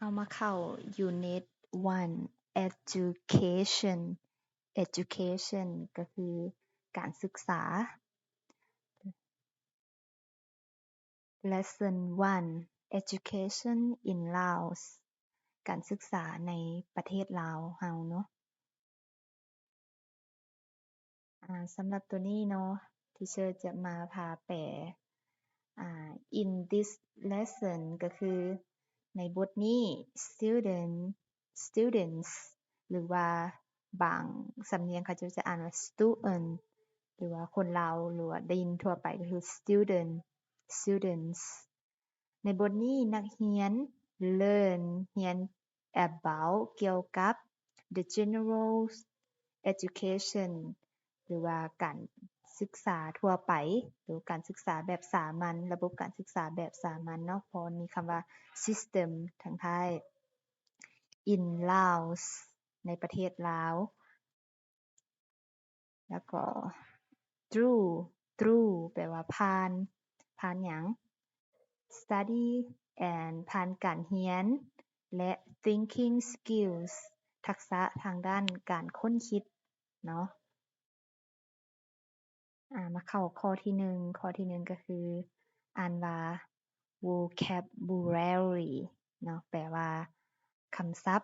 ເຮົາມາເຂົ້າ Unit one Education Education ກໍຄືການສຶກສາ. Lesson one Education in Laos ການສຶກສາໃນປະເທດລາວເຮົາເນາະ. ອາ ສຳລັບໂຕນີ້ເນາະ teacher ຈະມາພາແປ ອາ in this lesson ກໍຄືໃນບົດນີ້ student students ຫຼືວ່າບາງສຳນຽງເຂົາເຈົ້າຈະອ່ານວ່າ student ຫຼືວ່າຄົນລາວ ຫຼືວ່າໄດ້ຍິນທົ່ວໄປກໍຄື student students. ໃນບົດນີ້ນັກຮຽນ learn ຮຽນ about ກ່ຽວກັບ the general education ຫຼືວ່າການສຶກສາທົ່ວໄປ ຫຼືການສຶກສາແບບສາມັນ ລະບົບການສຶກສາແບບສາມັນເນາະ ເພາະມີຄຳວ່າ system ທາງທ້າຍ in Laos ໃນປະເທດລາວ. ແລ້ວກໍ through through ແປວ່າຜ່ານ ຜ່ານຫຍັງ? Study and ຜ່ານການຮຽນ ແລະ thinking skills ທັກສະທາງດ້ານການຄົ້ນຄິດເນາະ. ອາ ມາເຂົ້າຂໍ້ທີໜຶ່ງ ຂໍ້ທີໜຶ່ງກໍຄືອ່ານວ່າ vocabulary ເນາະ ແປວ່າຄຳສັບ.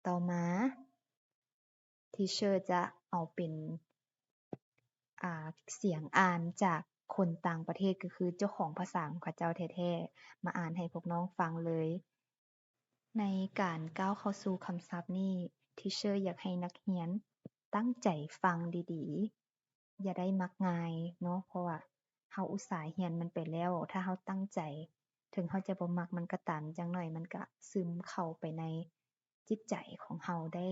ຕໍ່ມາ teacher ຈະເອົາເປັນ ອາ ສຽງອ່ານຈາກຄົນຕ່າງປະເທດ ກໍຄືເຈົ້າຂອງພາສາຂອງເຂົາເຈົ້າແທ້ໆ ມາອ່ານໃຫ້ພວກນ້ອງຟັງເລີຍ. ໃນການກ້າວເຂົ້າສູ່ຄຳສັບນີ້ teacher ຢາກໃຫ້ນັກຮຽນຕັ້ງໃຈຟັງດີໆ. ຢ່າໄດ້ມັກງ່າຍເນາະ ເພາະວ່າເຮົາອຸດສາຮຽນມັນໄປແລ້ວ ຖ້າເຮົາຕັ້ງໃຈ ເຖິງເຮົາຈະບໍ່ມັກມັນກໍຕາມ ຢ່າງໜ້ອຍມັນກະຊຶມເຂົ້າໄປໃນຈິດໃຈຂອງເຮົາໄດ້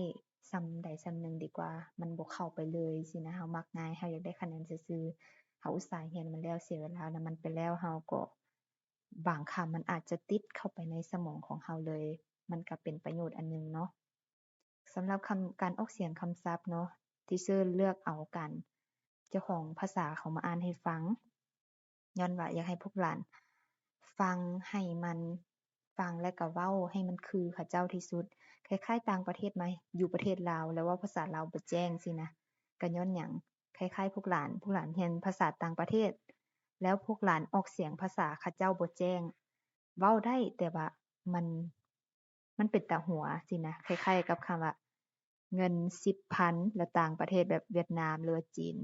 ສ່ຳໃດສ່ຳໜຶ່ງດີກວ່າມັນບໍ່ເຂົ້າໄປເລີຍຊີ້ນະ. ເຮົາມັກງ່າຍ ເຮົາຢາກໄດ້ຄະແນນຊື່ໆ ເຮົາອຸດສາຮຽນມັນແລ້ວ ເສຍເວລານຳມັນໄປແລ້ວ ເຮົາກໍ ບາງຄຳມັນອາດຈະຕິດເຂົ້າໄປໃນສະໝອງຂອງເຮົາເລີຍ ມັນກະເປັນປະໂຫຍດອັນໜຶ່ງເນາະ. ສຳລັບຄຳ ການອອກສຽງຄຳສັບເນາະ teacher ເລືອກເອົາການ ເຈົ້າຂອງພາສາເຂົາມາອ່ານໃຫ້ຟັງ ຍ້ອນວ່າຢາກໃຫ້ພວກຫຼານຟັງໃຫ້ມັນ ຟັງແລ້ວກະເວົ້າໃຫ້ມັນຄືເຂົາເຈົ້າທີ່ສຸດ. ຄ້າຍໆຕ່າງປະເທດມາຢູ່ປະເທດລາວ ແລ້ວເວົ້າພາສາລາວບໍ່ແຈ້ງຊີ້ນະ ກະຍ້ອນຫຍັງ? ຄ້າຍໆພວກຫຼານ ພວກຫຼານຮຽນພາສາຕ່າງປະເທດ ແລ້ວພວກຫຼານອອກສຽງພາສາເຂົາເຈົ້າບໍ່ແຈ້ງ. ເວົ້າໄດ້ ແຕ່ວ່າມັນ ມັນເປັນຕາຫົວຊີ້ນະ ຄ້າຍໆກັບຄຳວ່າ ເງິນສິບພັນ ແລ້ວຕ່າງປະເທດແບບຫວຽດນາມ ຫຼືວ່າຈີນ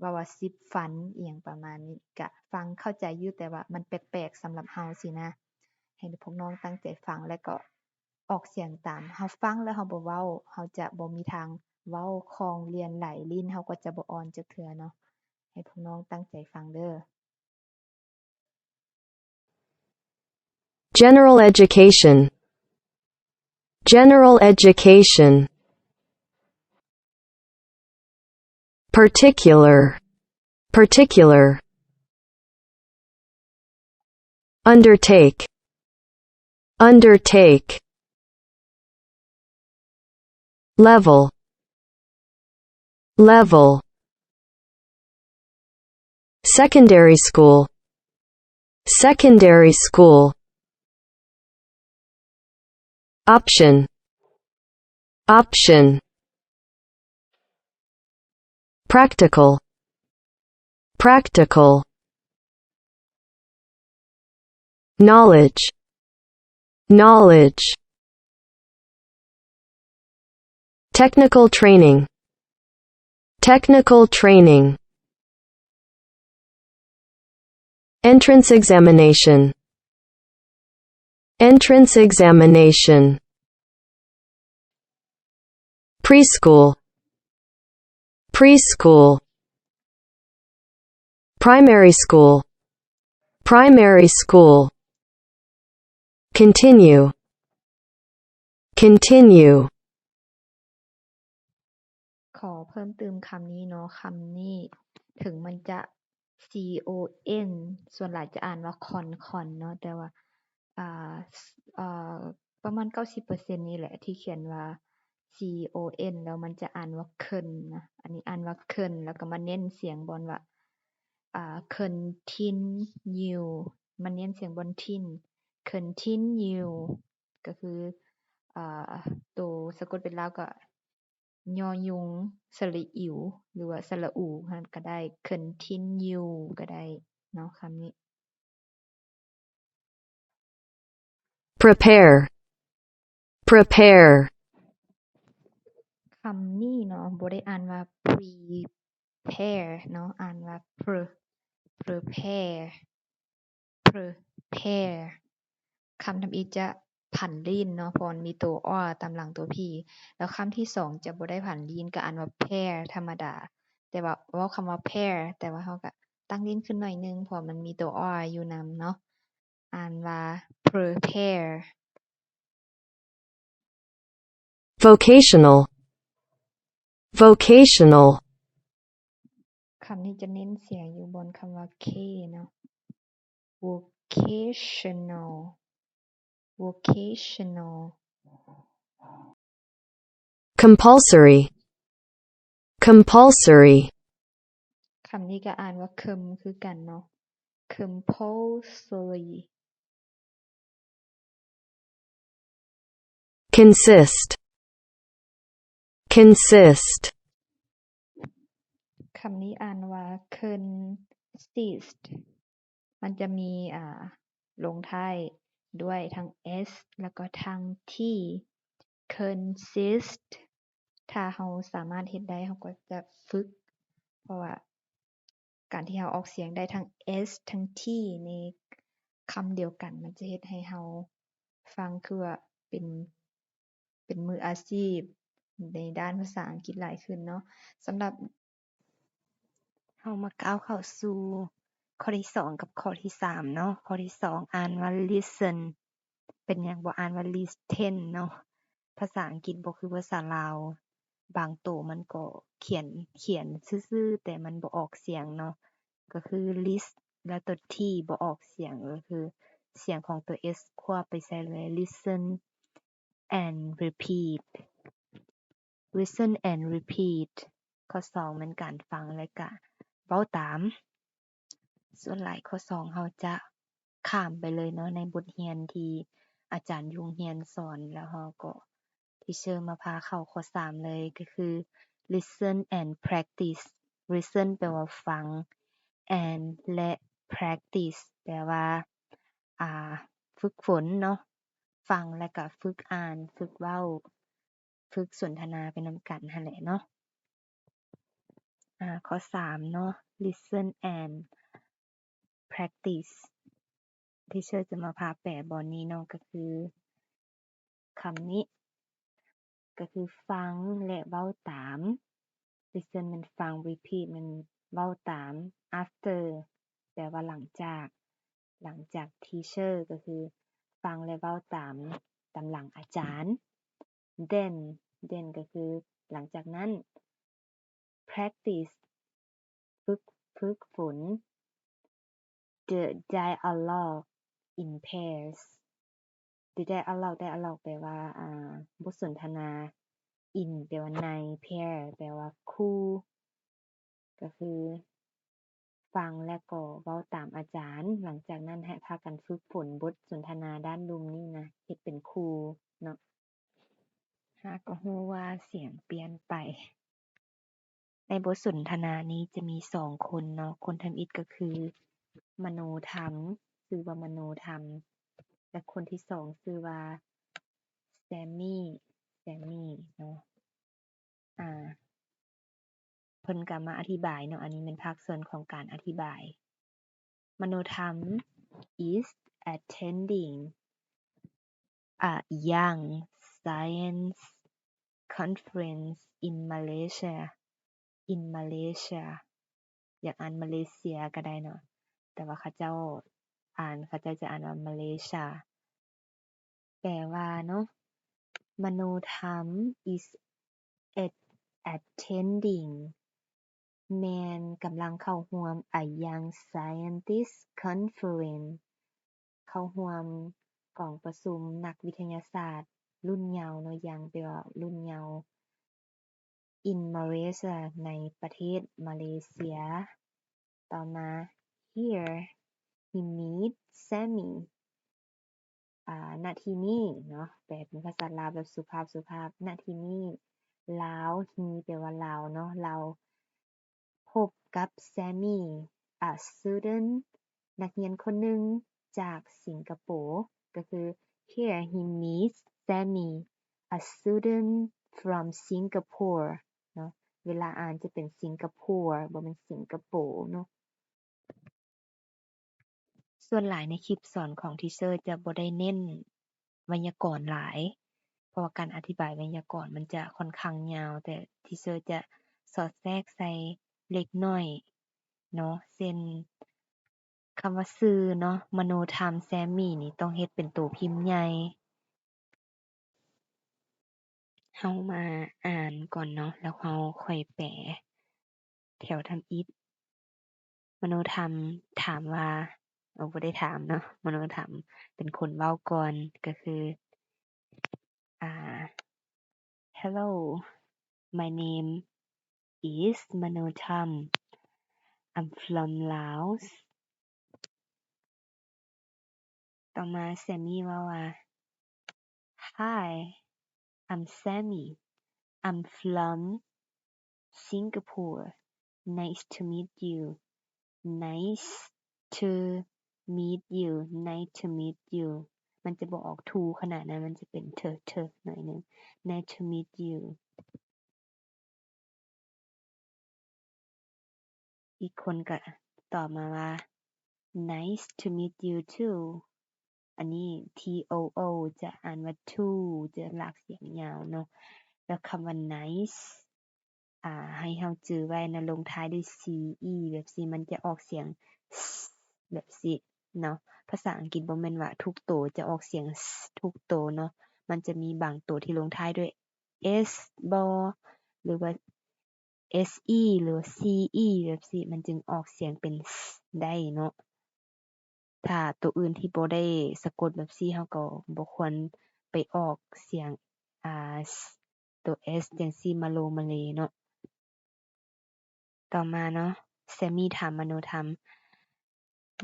ເວົ້າວ່າສິບຟັນ ອີ່ຫຍັງປະມານນີ້ ກະຟັງເຂົ້າໃຈຢູ່ ແຕ່ວ່າມັນແປກໆສຳລັບເຮົາຊີ້ນະ. ໃຫ້ພວກນ້ອງຕັ້ງໃຈຟັງ ແລ້ວກໍອອກສຽງຕາມ. ເຮົາຟັງແລ້ວເຮົາບໍ່ເວົ້າ ເຮົາຈະບໍ່ມີທາງເວົ້າ ຄ່ອງລຽນໄຫຼ ລີ້ນເຮົາກໍຈະບໍ່ອ່ອນຈັກເທື່ອເນາະ. ໃຫ້ພວກນ້ອງຕັ້ງໃຈຟັງເດີ້. General education. General education. Particular. Particular. Undertake. Undertake. Level. Level. Secondary school. Secondary school. Option. Option. Practical. Practical. Knowledge. Knowledge. Technical training. Technical training. Entrance examination. Entrance examination. Preschool. Preschool. Primary school. Primary school. Continue. Continue. ຂໍເພີ່ມຕື່ມຄຳນີ້ເນາະ ຄຳນີ້ເຖິງມັນຈະ C O N ສ່ວນຫຼາຍຈະອ່ານວ່າຄອນ ຄອນເນາະ ແຕ່ວ່າ ອ່າ ເອີ ປະມານເກົ້າສິບເປີເຊັນນີ້ແຫຼະທີ່ຂຽນວ່າ C O N ແລ້ວມັນຈະອ່ານວ່າເຄີນນະ ອັນນີ້ອ່ານວ່າເຄີນ ແລ້ວກໍມາເນັ້ນສຽງບ່ອນວ່າ ອ່າ ເຄີນທິນນິວ ມາເນັ້ນສຽງບ່ອນທິນ continue ກໍຄື ເອີ ໂຕສະກົດເປັນລາວກໍ ຍໍຍຸງ ສະຫຼະອິວ ຫຼືວ່າສະຫຼະອູຫັ້ນກໍໄດ້ continue ກໍໄດ້ເນາະ ຄຳນີ້. prepare prepare ຄຳນີ້ເນາະ ບໍ່ໄດ້ອ່ານວ່າ prepare ເນາະ ອ່ານວ່າ pre prepare prepare ຄຳທຳອິດຈະຜັນລີ້ນເນາະ ເພາະມັນມີໂຕ r ຕາມຫຼັງໂຕ p ແລ້ວຄຳທີສອງຈະບໍ່ໄດ້ຜັນລີ້ນ ກໍອ່ານວ່າ pair ທຳມະດາ ແຕ່ວ່າເວົ້າຄຳວ່າ pair ແຕ່ວ່າເຮົາກໍຕັ້ງລີ້ນຂຶ້ນໜ້ອຍໜຶ່ງ ເພາະມັນມີໂຕ r ຢູ່ນຳເນາະ ອ່ານວ່າ prepare vocational vocational ຄຳນີ້ຈະເນັ້ນສຽງຢູ່ບ່ອນຄຳວ່າ k ເນາະ vocational vocational compulsory compulsory ຄຳນີ້ກໍອ່ານວ່າ com ຄືກັນເນາະ compulsory consist consist ຄຳນີ້ອ່ານວ່າ consist ມັນຈະມີ ອ່າ ລົງທ້າຍດ້ວຍທັງ s ແລ້ວກໍທັງ t consist ຖ້າເຮົາສາມາດເຮັດໄດ້ ເຮົາກໍຈະຝຶກ ເພາະວ່າການທີ່ເຮົາອອກສຽງໄດ້ທັງ s ທັງ t ໃນຄຳດຽວກັນ ມັນຈະເຮັດໃຫ້ເຮົາຟັງຄືວ່າເປັນ ເປັນມືອາຊີບໃນດ້ານພາສາອັງກິດຫຼາຍຂຶ້ນເນາະ. ສຳລັບ ເຮົາມາກ້າວເຂົ້າສູ່ຂໍ້ທີສອງກັບຂໍ້ທີສາມເນາະ. ຂໍ້ທີສອງອ່ານວ່າ listen ເປັນຫຍັງບໍ່ອ່ານວ່າ listen ເນາະ? ພາສາອັງກິດບໍ່ຄືພາສາລາວ ບາງໂຕມັນກໍຂຽນ ຂຽນຊື່ໆ ແຕ່ມັນບໍ່ອອກສຽງເນາະ ກໍຄື lis ແລ້ວໂຕ t ບໍ່ອອກສຽງ ກໍຄືສຽງຂອງໂຕ s ຄວບໄປໃສ່ເລີຍ listen and repeat listen and repeat ຂໍ້ສອງແມ່ນການຟັງ ແລະ ກະເວົ້າຕາມ. ສ່ວນຫຼາຍຂໍ້ສອງເຮົາຈະຂ້າມໄປເລີຍເນາະ ໃນບົດຮຽນທີ່ອາຈານຢູ່ໂຮງຮຽນສອນ ແລ້ວເຮົາກໍ teacher ມາພາເຂົ້າຂໍ້ສາມເລີຍ ກໍຄື listen and practice. listen ແປວ່າຟັງ and ແລະ practice ແປວ່າ ອ່າ ຝຶກຝົນເນາະ ຟັງແລ້ວກະຝຶກອ່ານ ຝຶກເວົ້າ ຝຶກສົນທະນາໄປນຳກັນຫັ້ນແຫຼະເນາະ. ອາ ຂໍ້ສາມເນາະ listen and practice teacher ຈະມາພາແປບ່ອນນີ້ເນາະ ກໍຄືຄຳນີ້ ກໍຄືຟັງ ແລະ ເວົ້າຕາມ. listen ແມ່ນຟັງ repeat ແມ່ນເວົ້າຕາມ. after ແປວ່າຫຼັງຈາກ ຫຼັງຈາກ teacher ກໍຄືຟັງ ແລະ ເວົ້າຕາມ ຕາມຫຼັງອາຈານ. then then ກໍຄືຫຼັງຈາກນັ້ນ. practice ຝຶກ ຝຶກຝົນ. the dialogue in pairs. the dialogue dialogue ແປວ່າ ອ່າ ບົດສົນທະນາ. in ແປວ່າໃນ. pair ແປວ່າຄູ່. ກໍຄືຟັງແລ້ວກໍເວົ້າຕາມອາຈານ. ຫຼັງຈາກນັ້ນໃຫ້ພາກັນຝຶກຝົນບົດສົນທະນາດ້ານລຸ່ມນີ້ນະ ເຮັດເປັນຄູ່ເນາະ. ຫາກໍຮູ້ວ່າສຽງປ່ຽນໄປ. ໃນບົດສົນທະນານີ້ຈະມີສອງຄົນເນາະ, ຄົນທຳອິດກໍຄືມະໂນທຳ ຊື່ວ່າມະໂນທຳ ແລະ ຄົນທີສອງຊື່ວ່າແຊມມີ ແຊມມີເນາະ. ອາ ເພິ່ນກໍມາອະທິບາຍເນາະ, ອັນນີ້ແມ່ນພາກສ່ວນຂອງການອະທິບາຍ. ມະໂນທຳ is attending a young science conference in Malaysia. in Malaysia ຢາກອ່ານມາເລເຊຍກໍໄດ້ເນາະ, ແຕ່ວ່າເຂົາເຈົ້າອ່ານ ເຂົາເຈົ້າຈະອ່ານວ່າມາເລເຊຍ. ແປວ່າເນາະ ມະໂນທຳ is at- attending ແມ່ນກຳລັງເຂົ້າຮ່ວມ a young scientist conference ເຂົ້າຮ່ວມກອງປະຊຸມນັກວິທະຍາສາດລຸ້ນເຍົາເນາະ, young ແປວ່າລຸ້ນເຍົາ in Malaysia ໃນປະເທດມາເລເຊຍ. ຕໍ່ມາ here he meets Sammy. ອາ ນະທີ່ນີ້ເນາະ ແປເປັນພາສາລາວແບບສຸພາບໆ ນະທີ່ນີ້ ລາວ he ແປວ່າລາວເນາະ ລາວ ພົບກັບ Sammy, a student ນັກຮຽນຄົນໜຶ່ງຈາກສິງກະໂປ ກໍຄື here he meets Sammy, a student from Singapore ເນາະ ເວລາອ່ານຈະເປັນສິງກະໂປ ບໍ່ແມ່ນສິງກະໂປເນາະ. ສ່ວນຫຼາຍໃນຄລິບສອນຂອງ teacher ຈະບໍ່ໄດ້ເນັ້ນໄວຍາກອນຫຼາຍ ເພາະວ່າການອະທິບາຍໄວຍາກອນມັນຈະຂ້ອນຂ້າງຍາວ, ແຕ່ teacher ຈະສອດແຊກໃສ່ເລັກນ້ອຍເນາະ ເຊັ່ນ ຄຳວ່າຊື່ເນາະ ມະໂນທຳ ແຊມມີ ນີ້ຕ້ອງເຮັດເປັນໂຕພິມໃຫຍ່. ເຮົາມາອ່ານກ່ອນເນາະ ແລ້ວເຮົາຄ່ອຍແປແຖວທຳອິດ. ມະໂນທຳຖາມວ່າ ໂອ ບໍ່ໄດ້ຖາມເນາະ ມະໂນທຳເປັນຄົນເວົ້າກ່ອນ ກໍຄື ອ່າ Hello, my name is ມະໂນທຳ I'm from Laos. ຕໍ່ມາ Sammy ເວົ້າວ່າ Hi, I'm Sammy. I'm from Singapore. Nice to meet you. Nice to meet you. Nice to meet you. ມັນຈະບໍ່ອອກ to ຂະໜາດນັ້ນ ມັນຈະເປັນ to to ໜ້ອຍໜຶ່ງ. Nice to meet you. ອີກຄົນກະຕອບມາວ່າ Nice to meet you too. ອັນນີ້ T O O ຈະອ່ານວ່າ too ຈະລາກສຽງຍາວເນາະ. ແລ້ວຄຳວ່າ nice ອາ ໃຫ້ເຮົາຈື່ໄວ້ນະ ລົງທ້າຍດ້ວຍ C E ແບບຊີ້ ມັນຈະອອກສຽງ S ແບບຊີ້ເນາະ. ພາສາອັງກິດບໍ່ແມ່ນວ່າທຸກໂຕຈະອອກສຽງ S ທຸກໂຕເນາະ. ມັນຈະມີບາງໂຕທີ່ລົງທ້າຍດ້ວຍ S ບໍ່ ຫຼືວ່າ S E ຫຼືວ່າ C E ແບບຊີ້ ມັນຈຶ່ງອອກສຽງເປັນ S ໄດ້ເນາະ. ຖ້າໂຕອື່ນທີ່ບໍ່ໄດ້ສະກົດແບບຊີ້ ເຮົາກໍບໍ່ຄວນໄປອອກສຽງ ອາ ໂຕ S ຈັ່ງຊີ້ມາໂລມາເລເນາະ. ຕໍ່ມາເນາະ Sammy ຖາມມະໂນທຳ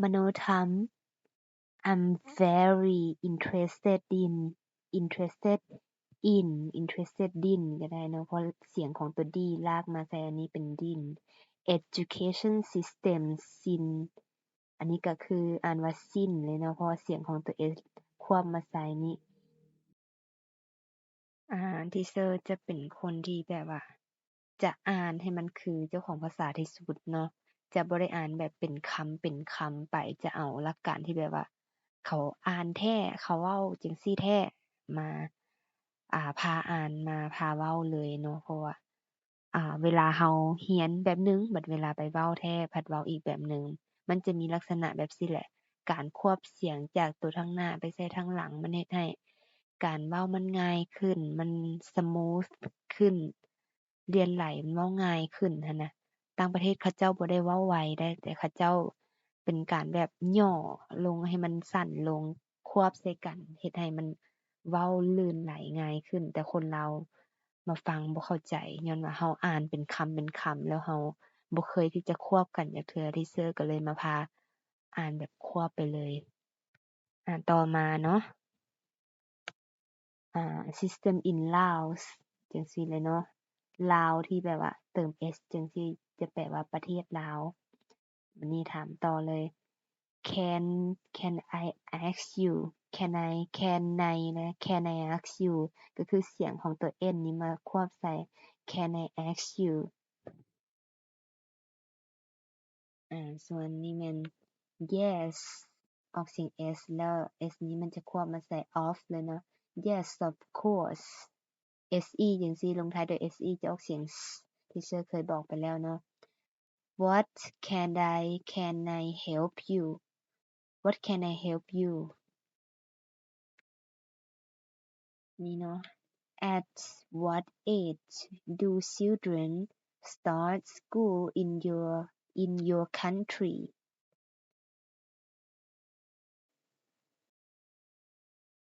ມະໂນທຳ I'm very interested in, interested in, interested in ກໍໄດ້ເນາະ ເພາະສຽງຂອງຕົວ D ລາກມາໃສ່ອັນນີ້ເປັນ din. Education system, sin ອັນນີ້ກໍຄືອ່ານວ່າ sin ເລີຍເນາະ ເພາະວ່າສຽງຂອງຕົວ S ຄວບມາໃສ່ນີ້. ອາ teacher ຈະເປັນຄົນທີ່ແບບວ່າ ຈະອ່ານໃຫ້ມັນຄືເຈົ້າຂອງພາສາທີ່ສຸດເນາະ, ຈະບໍ່ໄດ້ອ່ານແບບເປັນຄຳເປັນຄຳໄປ, ຈະເອົາຫຼັກການທີ່ແບບວ່າເຂົາອ່ານແທ້, ເຂົາເວົ້າຈັ່ງຊີ້ແທ້ ມາ ອາ ພາອ່ານ ມາພາເວົ້າເລີຍເນາະ. ເພາະວ່າ ອາ ເວລາເຮົາຮຽນແບບໜຶ່ງ ບັດເວລາໄປເວົ້າແທ້ພັດເວົ້າອີກແບບໜຶ່ງ. ມັນຈະມີລັກສະນະແບບຊີ້ແຫຼະ, ການຄວບສຽງຈາກໂຕທາງໜ້າໄປໃສ່ທາງຫຼັງ ມັນເຮັດໃຫ້ການເວົ້າມັນງ່າຍຂຶ້ນ, ມັນສະມູດຂຶ້ນ, ລຽນໄຫຼມັນເວົ້າງ່າຍຂຶ້ນຫັ້ນນະ. ຕ່າງປະເທດເຂົາເຈົ້າບໍ່ໄດ້ເວົ້າໄວໃດ, ແຕ່ເຂົາເຈົ້າເປັນການແບບຫຍໍ້ລົງໃຫ້ມັນສັ້ນລົງ, ຄວບໃສ່ກັນ ເຮັດໃຫ້ມັນເວົ້າລື່ນໄຫຼງ່າຍຂຶ້ນ, ແຕ່ຄົນລາວມາຟັງບໍ່ເຂົ້າໃຈ ຍ້ອນວ່າເຮົາອ່ານເປັນຄຳເປັນຄຳ ແລ້ວເຮົາບໍ່ເຄີຍທີ່ຈະຄວບກັນຈັກເທື່ອ, teacher ກໍເລີຍມາພາອ່ານແບບຄວບໄປເລີຍ. ອາ ຕໍ່ມາເນາະ ອາ system in Laos ຈັ່ງຊີ້ເລີຍເນາະ, ລາວທີ່ແບບວ່າເຕີມ s ຈັ່ງຊີ້ ຈະແປວ່າປະເທດລາວ. ບັດນີ້ຖາມຕໍ່ເລີຍ Can, can I ask you? Can I, can I ນະ Can I ask you ກໍຄືສຽງຂອງຕົວ n ນີ້ມາຄວບໃສ່ Can I ask you? ອາ ສ່ວນນີ້ແມ່ນ yes ອອກສຽງ s ແລ້ວ s ນີ້ມັນຈະຄວບມາໃສ່ of ເລີຍເນາະ. Yes, of course. S E ຈັ່ງຊີ້ ລົງທ້າຍດ້ວຍ S E ຈະອອກສຽງ s ທີ່ເຊີເຄີຍບອກໄປແລ້ວເນາະ. What can I, can I help you? What can I help you? ນີ້ເນາະ At what age do children start school in your, in your country?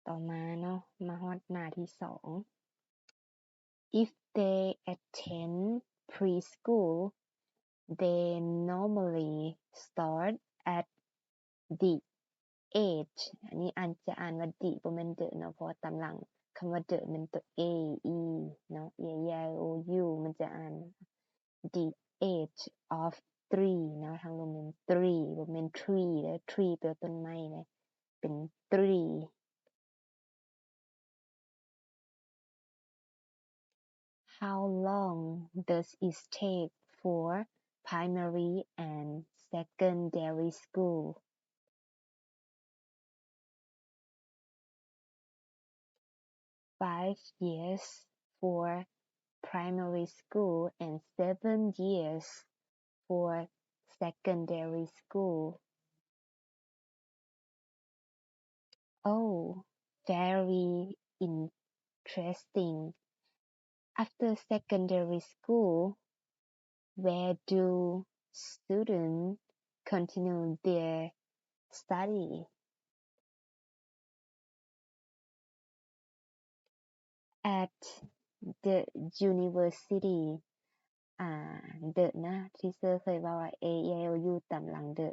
ຕໍ່ມາເນາະ ມາຮອດໜ້າທີສອງ. If they attend preschool, they normally start at the age ອັນນີ້ອ່ານ ຈະອ່ານວ່າ the ບໍ່ແມ່ນ the ເນາະ ເພາະວ່າຕາມຫຼັງຄຳວ່າ the ແມ່ນຕົວ e e ເນາະ e i o u ມັນຈະອ່ານ the age of tree ເນາະ ທາງລຸ່ມແມ່ນ tree ບໍ່ແມ່ນ tree ເດີ tree ແປວ່າຕົ້ນໄມ້ເດ້ ເປັນ tree. How long does it take for primary and secondary school? Five years for primary school and seven years for secondary school. Oh, very interesting. After secondary school, where do students continue their study? At the university. ອ່າ the ນະ teacher ເຄີຍເວົ້າວ່າ e i o u ຕາມຫຼັງ the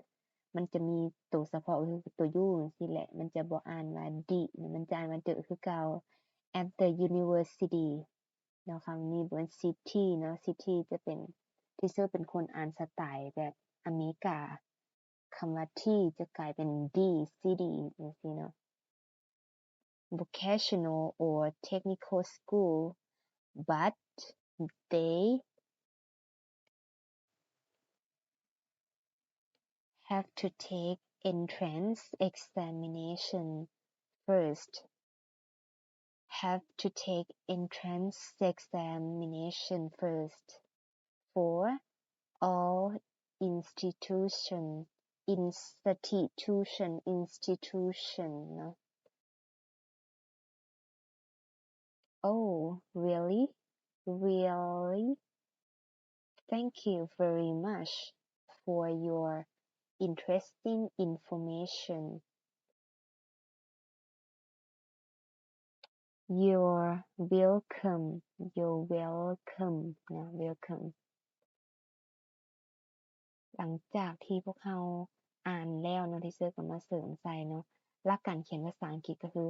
ມັນຈະມີໂຕສະເພາະ ກໍຄືໂຕ u ຈັ່ງຊີ້ແຫຼະ ມັນຈະບໍ່ອ່ານວ່າ the ນະ ມັນຈະອ່ານວ່າ the ຄືເກົ່າ. At the university ເນາະ ຄຳນີ້ບໍ່ແມ່ນ city ເນາະ city ຈະເປັນ teacher ເປັນຄົນອ່ານສະໄຕແບບອາເມລິກາ ຄຳວ່າ t ຈະກາຍເປັນ d city ຈັ່ງຊີ້ເນາະ. Vocational or technical school, but they have to take entrance examination first. Have to take entrance examination first for all institution institution institution ເນາະ. Oh, really? Really? Thank you very much for your interesting information. You're welcome. You're welcome ນະ welcome. ຫຼັງຈາກທີ່ພວກເຮົາອ່ານແລ້ວເນາະ teacher ກໍມາເສີມໃສ່ເນາະ ຫຼັກການຂຽນພາສາອັງກິດກໍຄື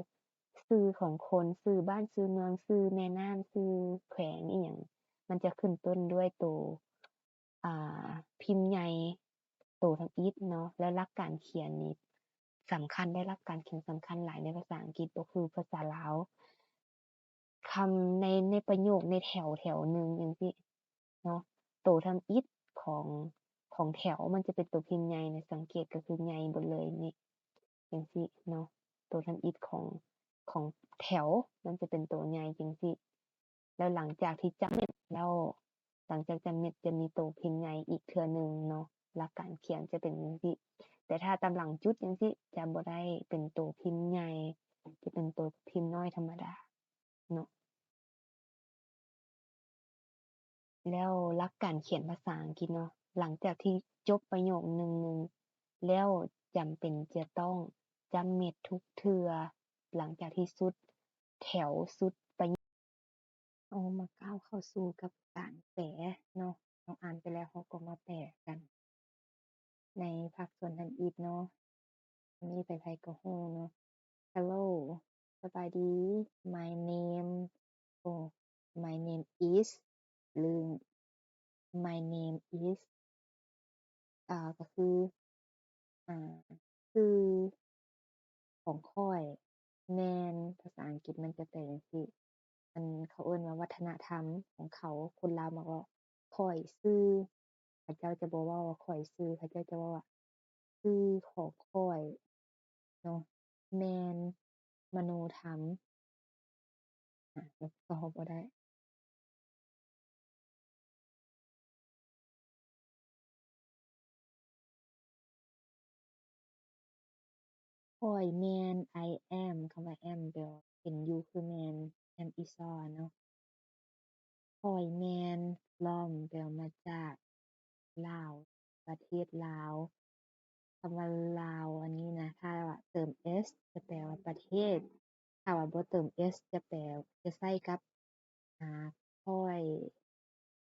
ຊື່ຂອງຄົນ, ຊື່ບ້ານ, ຊື່ເມືອງ, ຊື່ແມ່ນ້ຳ, ຊື່ແຂວງອີ່ຫຍັງ ມັນຈະຂຶ້ນຕົ້ນດ້ວຍໂຕ ອ່າ ພິມໃຫຍ່ໂຕທຳອິດເນາະ ແລ້ວຫຼັກການຂຽນນີ້ສຳຄັນເດ້ ຫຼັກການຂຽນສຳຄັນຫຼາຍໃນພາສາອັງກິດ ບໍ່ຄືພາສາລາວ ຄຳໃນ ໃນປະໂຫຍກໃນແຖວ ແຖວໜຶ່ງຈັ່ງຊີ້ເນາະ ໂຕທຳອິດຂອງ ຂອງແຖວມັນຈະເປັນໂຕພິມໃຫຍ່ນະ ສັງເກດກໍຄືໃຫຍ່ເບິດເລີຍນີ້ ຈັ່ງຊີ້ເນາະ ໂຕທຳອິດຂອງ ຂອງແຖວມັນຈະເປັນໂຕໃຫຍ່ຈັ່ງຊີ້. ແລ້ວຫຼັງຈາກທີ່ຈຳເມັດແລ້ວ ຫຼັງຈາກຈຳເມັດຈະມີໂຕພິມໃຫຍ່ອີກເທື່ອໜຶ່ງເນາະ ຫຼັກການຂຽນຈະເປັນຈັ່ງຊີ້ ແຕ່ຖ້າຕາມຫຼັງຈຸດຈັ່ງຊີ້ ຈະບໍ່ໄດ້ເປັນໂຕພິມໃຫຍ່ ຈະເປັນໂຕພິມນ້ອຍທຳມະດາເນາະ. ແລ້ວຫຼັກການຂຽນພາສາອັງກິດເນາະ ຫຼັງຈາກທີ່ຈົບປະໂຫຍກໜຶ່ງໆ ແລ້ວຈຳເປັນຈະຕ້ອງຈຳເມັດທຸກເທື່ອ ຫຼັງຈາກທີ່ສຸດແຖວ ສຸດປະໂຫຍກ. ເຮົາມາກ້າວເຂົ້າສູ່ກັບການແປເນາະ ເຮົາອ່ານໄປແລ້ວ ເຮົາກໍມາແປກັນໃນພາກສ່ວນທຳອິດເນາະ. ອັນນີ້ໃຜໆກໍຮູ້ເນາະ. Hello ສະບາຍດີ. My name ໂອ້ My name is ຫຼື My name is ອ່າ ກໍຄື ອ່າ ຊື່ຂອງຂ້ອຍແມ່ນ ພາສາອັງກິດມັນຈະແປຈັ່ງຊີ້ ອັນ ເຂົາເອີ້ນວ່າວັດທະນະທຳຂອງເຂົາ ຄົນລາວມັກເວົ້າ ຂ້ອຍຊື່ ເຂົາເຈົ້າຈະບໍ່ເວົ້າວ່າຂ້ອຍຊື່ ເຂົາເຈົ້າຈະເວົ້າວ່າ ຊື່ຂອງຂ້ອຍເນາະ ແມ່ນມະໂນທຳ ອາ ກໍເວົ້າບໍ່ໄດ້. ຂ້ອຍແມ່ນ I am ຄຳວ່າ am ແປວ່າເປັນຢູ່ ຄືແມ່ນ am is are ເນາະ. ຂ້ອຍແມ່ນ from ແປວ່າມາຈາກລາວ ປະເທດລາວ. ຄຳວ່າລາວອັນນີ້ນະ ຖ້າວ່າເຕີມ s ຈະແປວ່າປະເທດ, ຖ້າວ່າບໍ່ເຕີມ s ຈະແປ ຈະໃຊ້ກັບ ອາ ຂ້ອຍ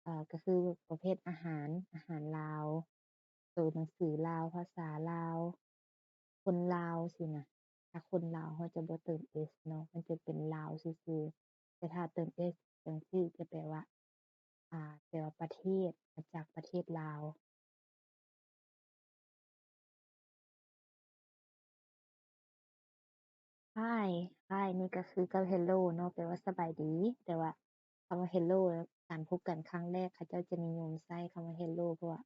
ເອີ ກໍຄືປະເພດອາຫານ, ອາຫານລາວ, ໂຕໜັງສືລາວ, ພາສາລາວ. ຄົນລາວຊີ້ນະ. ຖ້າຄົນລາວເຮົາຈະບໍ່ເຕີມ S ເນາະ, ມັນຈະເປັນລາວຊື່ໆ. ແຕ່ຖ້າເຕີມ S ຈັ່ງຊີ້ຈະແປວ່າ ອາ ແປວ່າປະເທດ, ມາຈາກປະເທດລາວ. Hi, hi ນີ້ກໍຄືກັບ Hello ເນາະ, ແປວ່າສະບາຍດີ. ແຕ່ວ່າຄຳວ່າ Hello ການພົບກັນຄັ້ງແລກ ເຂົາເຈົ້າຈະນິຍົມໃຊ້ຄຳວ່າ Hello ເພາະວ່າ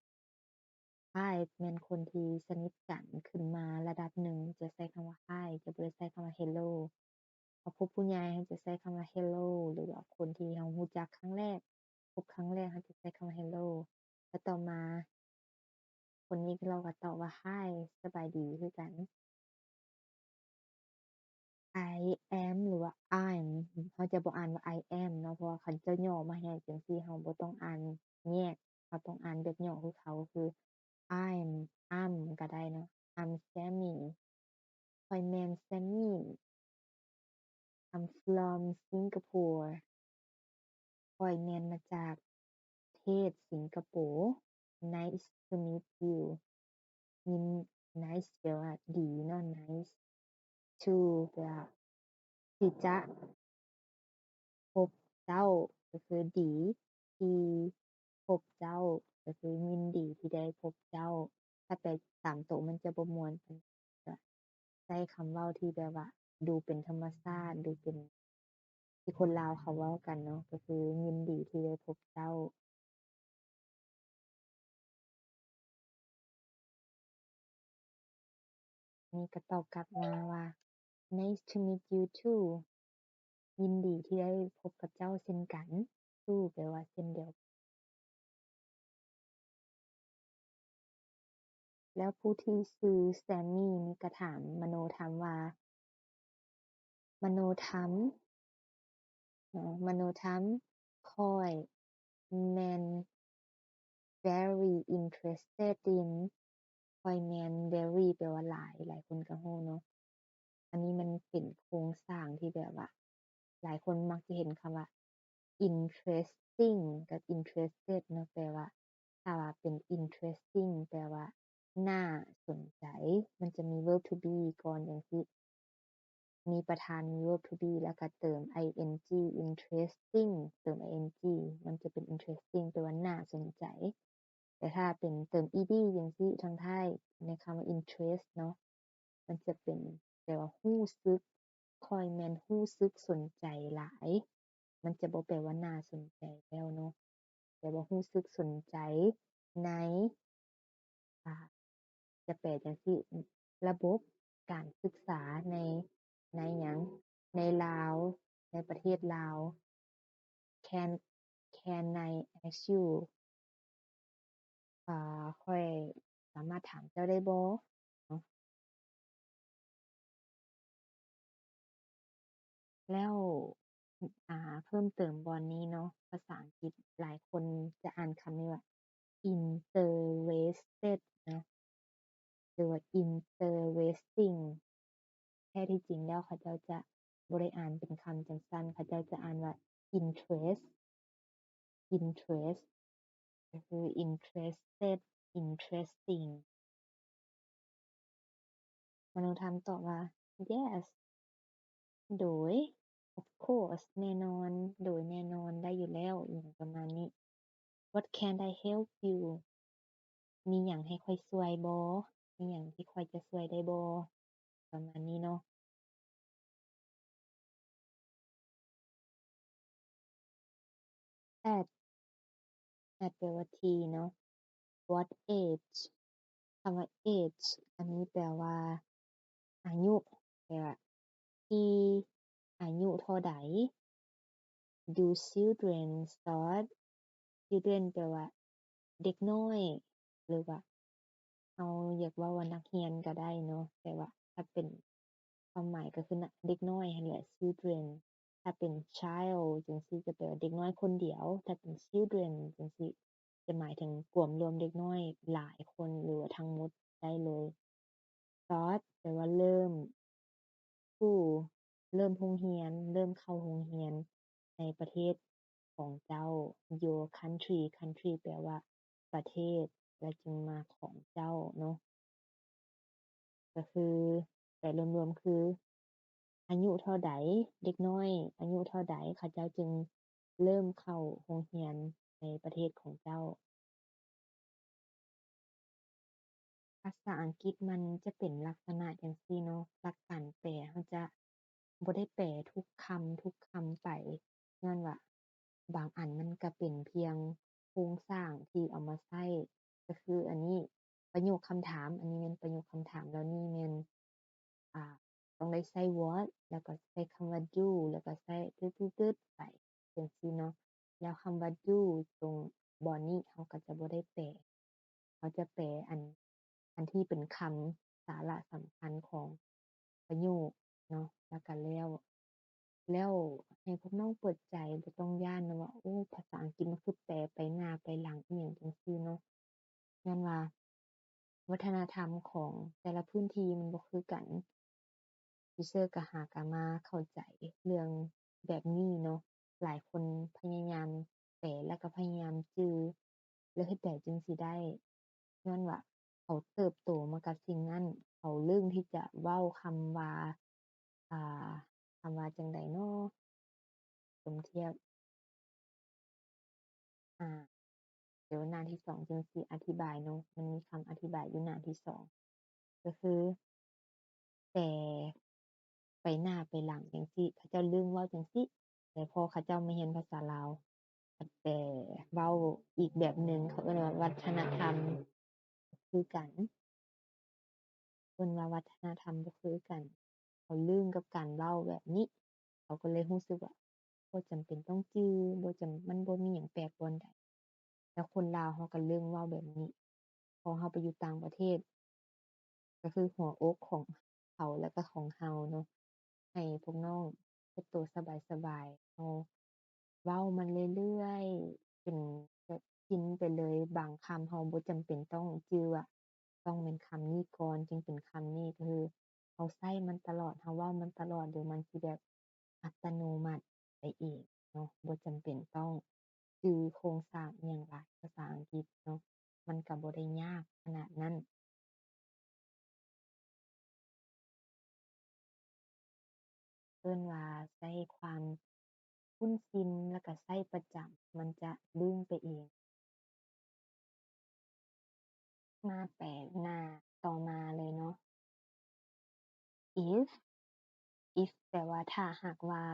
Hi ແມ່ນຄົນທີ່ສະໜິດກັນຂຶ້ນມາລະດັບໜຶ່ງ ຈະໃຊ້ຄຳວ່າ Hi ຈະບໍ່ໄດ້ໃຊ້ຄຳວ່າ Hello. ເຮົາພົບຜູ້ໃຫຍ່ ເຮົາຈະໃຊ້ຄຳວ່າ Hello ຫຼືວ່າຄົນທີ່ເຮົາຮູ້ຈັກຄັ້ງແລກ, ພົບຄັ້ງແລກ ເຮົາຈະໃຊ້ຄຳວ່າ Hello. ແລ້ວຕໍ່ມາ ຄົນນີ້ລາວກໍຕອບວ່າ Hi ສະບາຍດີຄືກັນ. I am ຫຼືວ່າ I'm ເຮົາຈະບໍ່ອ່ານວ່າ I am ເນາະ, ເພາະວ່າເຂົາເຈົ້າຫຍໍ້ມາໃຫ້ຈັ່ງຊີ້ ເຮົາບໍ່ຕ້ອງອ່ານແຍກ, ເຮົາຕ້ອງອ່ານແບບຫຍໍ້ຄືເຂົາ ຄື I'm, I'm ກໍໄດ້ເນາະ. I'm Sammy. ຂ້ອຍແມ່ນ Sammy. I'm from Singapore. ຂ້ອຍແມ່ນມາຈາກປະເທດສິງກະໂປ. Nice to meet you. ຍິນ nice ແປວ່າດີເນາະ, nice to ແປວ່າທີ່ຈະພົບເຈົ້າ ກໍຄືດີທີ່ພົບເຈົ້າ ກໍຄືຍິນດີທີ່ໄດ້ພົບເຈົ້າ. ຖ້າແປຕາມໂຕະມັນຈະບໍ່ມ່ວນປານໃດ, ກໍໃຊ້ຄຳເວົ້າທີ່ແບບວ່າດູເປັນທຳມະຊາດ, ດູເປັນທີ່ຄົນລາວເຂົາເວົ້າກັນເນາະ, ກໍຄືຍິນດີທີ່ໄດ້ພົບເຈົ້າ. ນີ້ກໍຕອບກັບມາວ່າ Nice to meet you too. ຍິນດີທີ່ໄດ້ພົບກັບເຈົ້າເຊັ່ນກັນ. Too ແປວ່າເຊັ່ນດຽວກັນ. ແລ້ວຜູ້ທີ່ຊື່ Sammy ນີ້ກໍຖາມມະໂນທຳວ່າ ມະໂນທຳເນາະ, ມະໂນທຳ ຂ້ອຍແມ່ນ very interested in. ຂ້ອຍແມ່ນ very ແປວ່າຫຼາຍ, ຫຼາຍຄົນກໍຮູ້ເນາະ. ອັນນີ້ມັນເປັນໂຄງສ້າງທີ່ແບບວ່າ ຫຼາຍຄົນມັກຈະເຫັນຄຳວ່າ interesting ກັບ interested ເນາະ, ແປວ່າ ຖ້າວ່າເປັນ interesting ແປວ່າໜ້າສົນໃຈ. ມັນຈະມີ verb to be ກ່ອນຈັ່ງຊີ້, ມີປະທານ ມີ verb to be ແລ້ວກໍເຕີມ ing, interesting ເຕີມ ing ມັນຈະເປັນ interesting ແປວ່າໜ້າສົນໃຈ. ແຕ່ຖ້າເປັນເຕີມ ed ຈັ່ງຊີ້ທາງທ້າຍ ໃນຄຳວ່າ interest ເນາະ, ມັນຈະເປັນແປວ່າຮູ້ສຶກ, ຂ້ອຍແມ່ນຮູ້ສຶກສົນໃຈຫຼາຍ. ມັນຈະບໍ່ແປວ່າໜ້າສົນໃຈແລ້ວເນາະ, ແຕ່ວ່າຮູ້ສຶກສົນໃຈໃນ ອາ ຈະແປຈັ່ງຊີ້, ລະບົບການສຶກສາໃນ ໃນຫຍັງ ໃນລາວ, ໃນປະເທດລາວ. Can, can I ask you ອາ ຂ້ອຍສາມາດຖາມເຈົ້າໄດ້ບໍ່ເນາະ? ແລ້ວ ອາ ເພີ່ມເຕີມບ່ອນນີ້ເນາະ, ພາສາອັງກິດຫຼາຍຄົນຈະອ່ານຄຳນີ້ວ່າ interested ເນາະ ຫຼືວ່າ interesting. ແທ້ທີ່ຈິງແລ້ວເຂົາເຈົ້າຈະບໍ່ໄດ້ອ່ານເປັນຄຳຈັ່ງຊັ້ນ, ເຂົາເຈົ້າຈະອ່ານວ່າ interest, interest ກໍຄື interested, interesting. ມະໂນທຳຕອບວ່າ Yes ໂດຍ Of course ແນ່ນອນ ໂດຍແນ່ນອນ ໄດ້ຢູ່ແລ້ວ ອີ່ຫຍັງປະມານນີ້. What can I help you? ມີຫຍັງໃຫ້ຂ້ອຍຊ່ວຍບໍ່? ມີຫຍັງທີ່ຂ້ອຍຈະຊ່ວຍໄດ້ບໍ່? ປະມານນີ້ເນາະ. At, at ແປວ່າທີ່ເນາະ. What age? ຄຳວ່າ age ອັນນີ້ແປວ່າອາຍຸ, ແປວ່າທີ່ອາຍຸເທົ່າໃດ. Do children start? Children ແປວ່າເດັກນ້ອຍ ຫຼືວ່າເຮົາຢາກເວົ້າວ່ານັກຮຽນກໍໄດ້ເນາະ, ແຕ່ວ່າຖ້າເປັນຄວາມໝາຍກໍຄືເດັກນ້ອຍຫັ້ນແຫຼະ children. ຖ້າເປັນ child ຈັ່ງຊີ້ຈະແປວ່າເດັກນ້ອຍຄົນດຽວ, ຖ້າເປັນ children ຈັ່ງຊີ້ຈະໝາຍເຖິງກວມລວມເດັກນ້ອຍຫຼາຍຄົນ ຫຼືວ່າທັງໝົດໄດ້ເລີຍ. Start ແປວ່າເລີ່ມ, school ເລີ່ມໂຮງຮຽນ, ເລີ່ມເຂົ້າໂຮງຮຽນໃນປະເທດຂອງເຈົ້າ. Your country, country ແປວ່າປະເທດ ແລ້ວຈຶ່ງມາຂອງເຈົ້າເນາະ. ກໍຄືແປລວມໆຄື ອາຍຸເທົ່າໃດ ເດັກນ້ອຍອາຍຸເທົ່າໃດ ເຂົາເຈົ້າຈຶ່ງເລີ່ມເຂົ້າໂຮງຮຽນໃນປະເທດຂອງເຈົ້າ. ພາສາອັງກິດມັນຈະເປັນລັກສະນະຈັ່ງຊີ້ເນາະ, ຫຼັກການແປເຮົາຈະບໍ່ໄດ້ແປທຸກຄຳທຸກຄຳໄປ, ຍ້ອນວ່າບາງອັນມັນກະເປັນພຽງໂຄງສ້າງທີ່ເອົາມາໃຊ້, ກະຄືອັນນີ້ປະໂຫຍກຄຳຖາມ, ອັນນີ້ແມ່ນປະໂຫຍກຄຳຖາມ, ແລ້ວນີ້ແມ່ນ ອ່າ ຕ້ອງໄດ້ໃຊ້ what ແລ້ວກໍໃຊ້ຄຳວ່າ do ແລ້ວກໍໃຊ້ ຕຶດໆໆ ໄປຈັ່ງຊີ້ເນາະ. ແລ້ວຄຳວ່າ do ຕົງບ່ອນນີ້ເຮົາກໍຈະບໍ່ໄດ້ແປ, ເຮົາຈະແປອັນ ອັນທີ່ເປັນຄຳສາລະສຳຄັນຂອງປະໂຫຍກເນາະ, ແລ້ວກໍແລ້ວ. ແລ້ວໃຫ້ພວກນ້ອງເປີດໃຈ, ບໍ່ຕ້ອງຢ້ານນະວ່າ ໂອ້ ພາສາອັງກິດມັນຄືແປໄປໜ້າໄປຫຼັງອີ່ຫຍັງຈັ່ງຊີ້ເນາະ. ຍ້ອນວ່າວັດທະນະທຳຂອງແຕ່ລະພື້ນທີ່ມັນບໍ່ຄືກັນ. ທີເຊີກໍຫາກໍມາເຂົ້າໃຈເລື່ອງແບບນີ້ເນາະ. ຫຼາຍຄົນພະຍາຍາມແປ ແລ້ວກໍພະຍາຍາມຈື່ ແລ້ວເຮັດໃດຈຶ່ງຊິໄດ້? ຍ້ອນວ່າເຂົາເຕີບໂຕມາກັບສິ່ງນັ້ນ, ເຂົາເລີ່ມທີ່ຈະເວົ້າຄຳວ່າ ອ່າ ຄຳວ່າຈັ່ງໃດເນາະ? ສົມທຽບ ອ່າ ດຽວໜ້າທີສອງຈຶ່ງຊິອະທິບາຍເນາະ, ມັນມີຄຳອະທິບາຍຢູ່ໜ້າທີສອງ ກໍຄືແປໄປໜ້າໄປຫຼັງຈັ່ງຊີ້, ເຂົາເຈົ້າເລີ່ມເວົ້າຈັ່ງຊີ້, ແຕ່ພໍເຂົາເຈົ້າມາຮຽນພາສາລາວ ແປເວົ້າອີກແບບໜຶ່ງ, ເຂົາເອີ້ນວ່າວັດທະນະທຳ ຄືກັນ, ເພິ່ນວ່າວັດທະນະທຳບໍ່ຄືກັນ, ເຂົາລຶ້ງກັບການເວົ້າແບບນີ້, ເຂົາກໍເລີຍຮູ້ສຶກວ່າບໍ່ຈຳເປັນຕ້ອງຈື່, ບໍ່ຈຳ ມັນບໍ່ມີຫຍັງແປກບ່ອນໃດ. ແລ້ວຄົນລາວເຮົາກໍເລີ່ມເວົ້າແບບນີ້, ພໍເຮົາໄປຢູ່ຕ່າງປະເທດ, ກໍຄືຫົວອົກຂອງເຂົາ ແລ້ວກໍຂອງເຮົາເນາະ. ໃຫ້ພວກນ້ອງເຮັດໂຕສະບາຍໆ, ເຮົາເວົ້າມັນເລື້ອຍໆ ເປັນແບບຊິນໄປເລີຍ. ບາງຄຳເຮົາບໍ່ຈຳເປັນຕ້ອງຈື່ວ່າຕ້ອງແມ່ນຄຳນີ້ກ່ອນຈຶ່ງເປັນຄຳນີ້, ກໍຄືເຮົາໃຊ້ມັນຕະຫຼອດ, ເຮົາເວົ້າມັນຕະຫຼອດ, ດຽວມັນຊິແບບອັດຕະໂນມັດໄປເອງເນາະ, ບໍ່ຈຳເປັນຕ້ອງຈື່ໂຄງສ້າງອີ່ຫຍັງຫຼາຍ. ພາສາອັງກິດເນາະ, ມັນກໍບໍ່ໄດ້ຍາກຂະໜາດນັ້ນ. ເອີ້ນວ່າໃຊ້ຄວາມຄຸ້ນຊິນ ແລ້ວກະໃຊ້ປະຈຳ, ມັນຈະລຶ້ງໄປເອງ. ມາແປໜ້າຕໍ່ມາເລີຍເນາະ. If, if ແປວ່າຖ້າຫາກວ່າ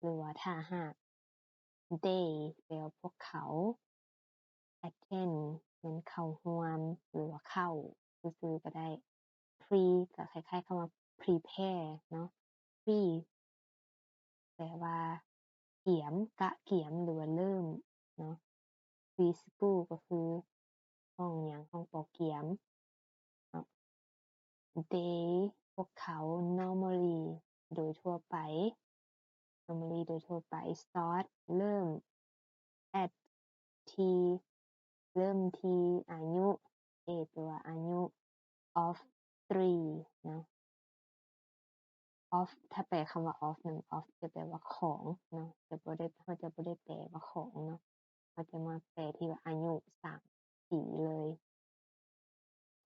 ຫຼືວ່າຖ້າຫາກ. They ແປວ່າພວກເຂົາ, attend ແມ່ນເຂົ້າຮ່ວມ ຫຼືວ່າເຂົ້າຊື່ໆກໍໄດ້, pre ກໍຄ້າຍໆຄຳວ່າ prepare ເນາະ, pre ແປວ່າກຽມ, ກະກຽມ ຫຼືວ່າເລີ່ມເນາະ, preschool ກໍຄືຫ້ອງຫຍັງ, ຫ້ອງປໍກຽມເນາະ. They ພວກເຂົາ, normally ໂດຍທົ່ວໄປ, normally ໂດຍທົ່ວໄປ, start ເລີ່ມ, at ທີ່, ເລີ່ມທີ່ອາຍຸ, age ຫຼືວ່າອາຍຸ, of three ເນາະ. Of ຖ້າແປຄຳວ່າ of ນັ້ນ, of ຈະແປວ່າຂອງເນາະ, ຈະບໍ່ໄດ້, ເຮົາຈະບໍ່ໄດ້ແປວ່າຂອງເນາະ, ເຮົາຈະມາແປທີ່ວ່າອາຍຸສາມປີເລີຍ.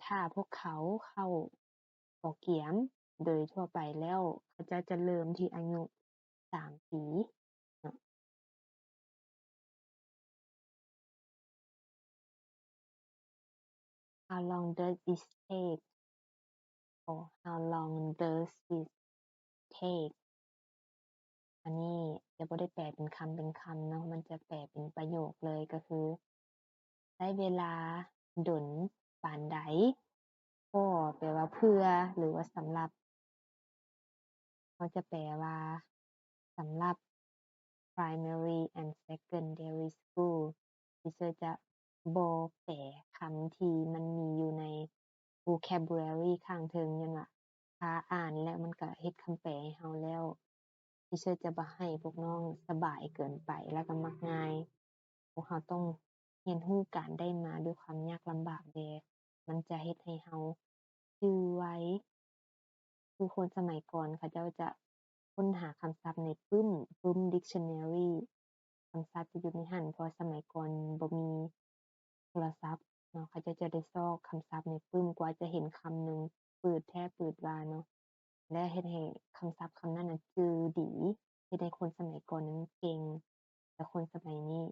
ຖ້າພວກເຂົາເຂົ້າປໍກຽມ, ໂດຍທົ່ວໄປແລ້ວເຂົາເຈົ້າຈະເລີ່ມທີ່ອາຍຸສາມປີເນາະ. How long does it take? Or how long does it take? ອັນນີ້ຈະບໍ່ໄດ້ແປເປັນຄຳເປັນຄຳເນາະ, ມັນຈະແປເປັນປະໂຫຍກເລີຍ, ກໍຄືໃຊ້ເວລາດົນປານໃດ? For ແປວ່າເພື່ອ ຫຼືວ່າສຳລັບ. ເຮົາຈະແປວ່າ ສຳລັບ primary and secondary school, teacher ຈະບໍ່ແປຄຳທີ່ມັນມີຢູ່ໃນ vocabulary ຂ້າງເທິງ, ຍ້ອນວ່າຖ້າອ່ານແລ້ວມັນກະເຮັດຄຳແປໃຫ້ເຮົາແລ້ວ, teacher ຈະບໍ່ໃຫ້ພວກນ້ອງສະບາຍເກີນໄປ ແລ້ວກະມັກງ່າຍ. ພວກເຮົາຕ້ອງຮຽນຮູ້ການໄດ້ມາດ້ວຍຄວາມຍາກລຳບາກແດ່, ມັນຈະເຮັດໃຫ້ເຮົາຈື່ໄວ. ຄືຄົນສະໄໝກ່ອນເຂົາເຈົ້າຈະຄົ້ນຫາຄຳສັບໃນປຶ້ມ, ປຶ້ມ dictionary, ຄຳສັບຈະຢູ່ໃນຫັ້ນ, ເພາະວ່າສະໄໝກ່ອນບໍ່ມີໂທລະສັບເນາະ, ເຂົາເຈົ້າຈະໄດ້ຊອກຄຳສັບໃນປຶ້ມ, ກວ່າຈະເຫັນຄຳໜຶ່ງ ປືດແທ້ປືດວ່າເນາະ ແລະເຮັດໃຫ້ຄຳສັບຄຳນັ້ນນະຈື່ດີ ເຮັດໃຫ້ຄົນສະໄໝກ່ອນນັ້ນເກັ່ງ ແຕ່ຄົນສະໄໝນີ້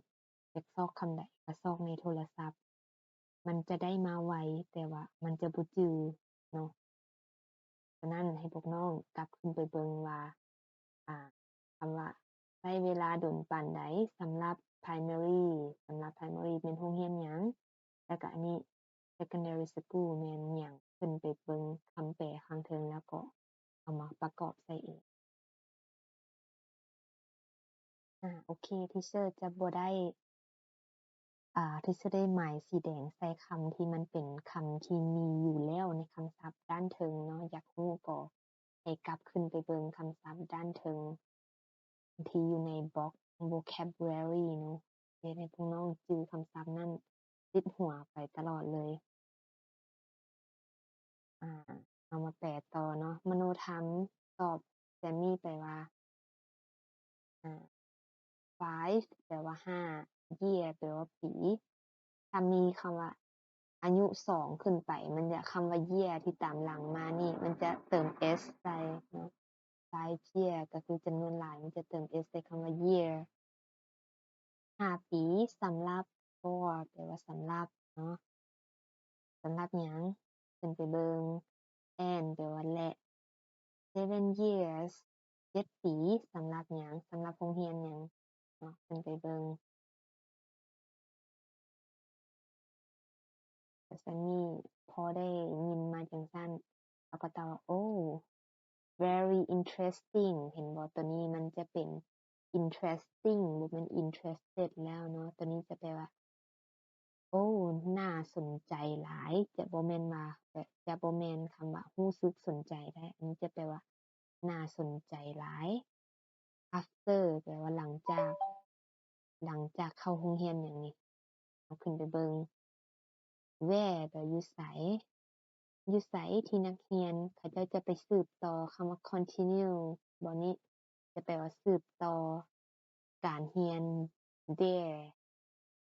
ຢາກຊອກຄຳໃດກໍຊອກໃນໂທລະສັບ ມັນຈະໄດ້ມາໄວ ແຕ່ວ່າມັນຈະບໍ່ຈື່ເນາະ. ສະນັ້ນໃຫ້ພວກນ້ອງກັບຄືນໄປເບິ່ງວ່າ ອ່າ ຄຳວ່າໃຊ້ເວລາດົນປານໃດສຳລັບ primary ສຳລັບ primary ແມ່ນໂຮງຮຽນຫຍັງ ແລ້ວກະອັນນີ້ secondary school ແມ່ນຫຍັງ ຂຶ້ນໄປເບິ່ງຄຳແປຂ້າງເທິງ ແລ້ວກໍເອົາມາປະກອບໃສ່ເອງ. ອາ ໂອເຄ teacher ຈະບໍ່ໄດ້ ອາ teacher ໄດ້ໝາຍສີແດງໃສ່ຄຳທີ່ມັນເປັນຄຳທີ່ມີຢູ່ແລ້ວໃນຄຳສັບດ້ານເທິງເນາະ. ຢາກຮູ້ກໍໃຫ້ກັບຂຶ້ນໄປເບິ່ງຄຳສັບດ້ານເທິງທີ່ຢູ່ໃນບລັອກ vocabulary ເນາະ ເຮັດໃຫ້ພວກນ້ອງຈື່ຄຳສັບນັ້ນຕິດຫົວໄປຕະຫຼອດເລີຍ. ອາ ເຮົາມາແປຕໍ່ເນາະ. ມະໂນທຳຕອບແຊມມີໄປວ່າ ອາ five ແປວ່າຫ້າ year ແປວ່າປີ. ຖ້າມີຄຳວ່າອາຍຸສອງຂຶ້ນໄປ ມັນຈະ ຄຳວ່າ year ທີ່ຕາມຫຼັງມານີ້ ມັນຈະເຕີມ s ໃສ່ເນາະ. five year ກໍຄືຈຳນວນຫຼາຍ ມັນຈະເຕີມ s ໃສ່ຄຳວ່າ year. ຫ້າປີ ສຳລັບ for ແປວ່າສຳລັບເນາະ. ສຳລັບຫຍັງ? ຂຶ້ນໄປເບິ່ງ and ແປວ່າ ແລະ. seven years ເຈັດປີ ສຳລັບຫຍັງ? ສຳລັບໂຮງຮຽນຫຍັງເນາະ? ຂຶ້ນໄປເບິ່ງ. ແລ້ວຊາມີພໍໄດ້ຍິນມາຈັ່ງຊັ້ນ ເຂົາກໍຕອບວ່າ ໂອ້ very interesting ເຫັນບໍ່? ໂຕນີ້ມັນຈະເປັນ interesting ບໍ່ແມ່ນ interested ແລ້ວເນາະ. ໂຕນີ້ຈະແປວ່າ ໂອ້ ໜ້າສົນໃຈຫຼາຍ ຈະບໍ່ແມ່ນວ່າ ຈະ ຈະບໍ່ແມ່ນຄຳວ່າຮູ້ສຶກສົນໃຈໄດ໋ ອັນນີ້ຈະແປວ່າໜ້າສົນໃຈຫຼາຍ. after ແປວ່າຫຼັງຈາກ ຫຼັງຈາກເຂົ້າໂຮງຮຽນຫຍັງນີ້ ເຮົາຂຶ້ນໄປເບິ່ງ where ແປວ່າຢູ່ໃສ ຢູ່ໃສທີ່ນັກຮຽນເຂົາເຈົ້າຈະໄປສືບຕໍ່. ຄຳວ່າ continue ບໍ່ນີ້ຈະແປວ່າສືບຕໍ່ການຮຽນ there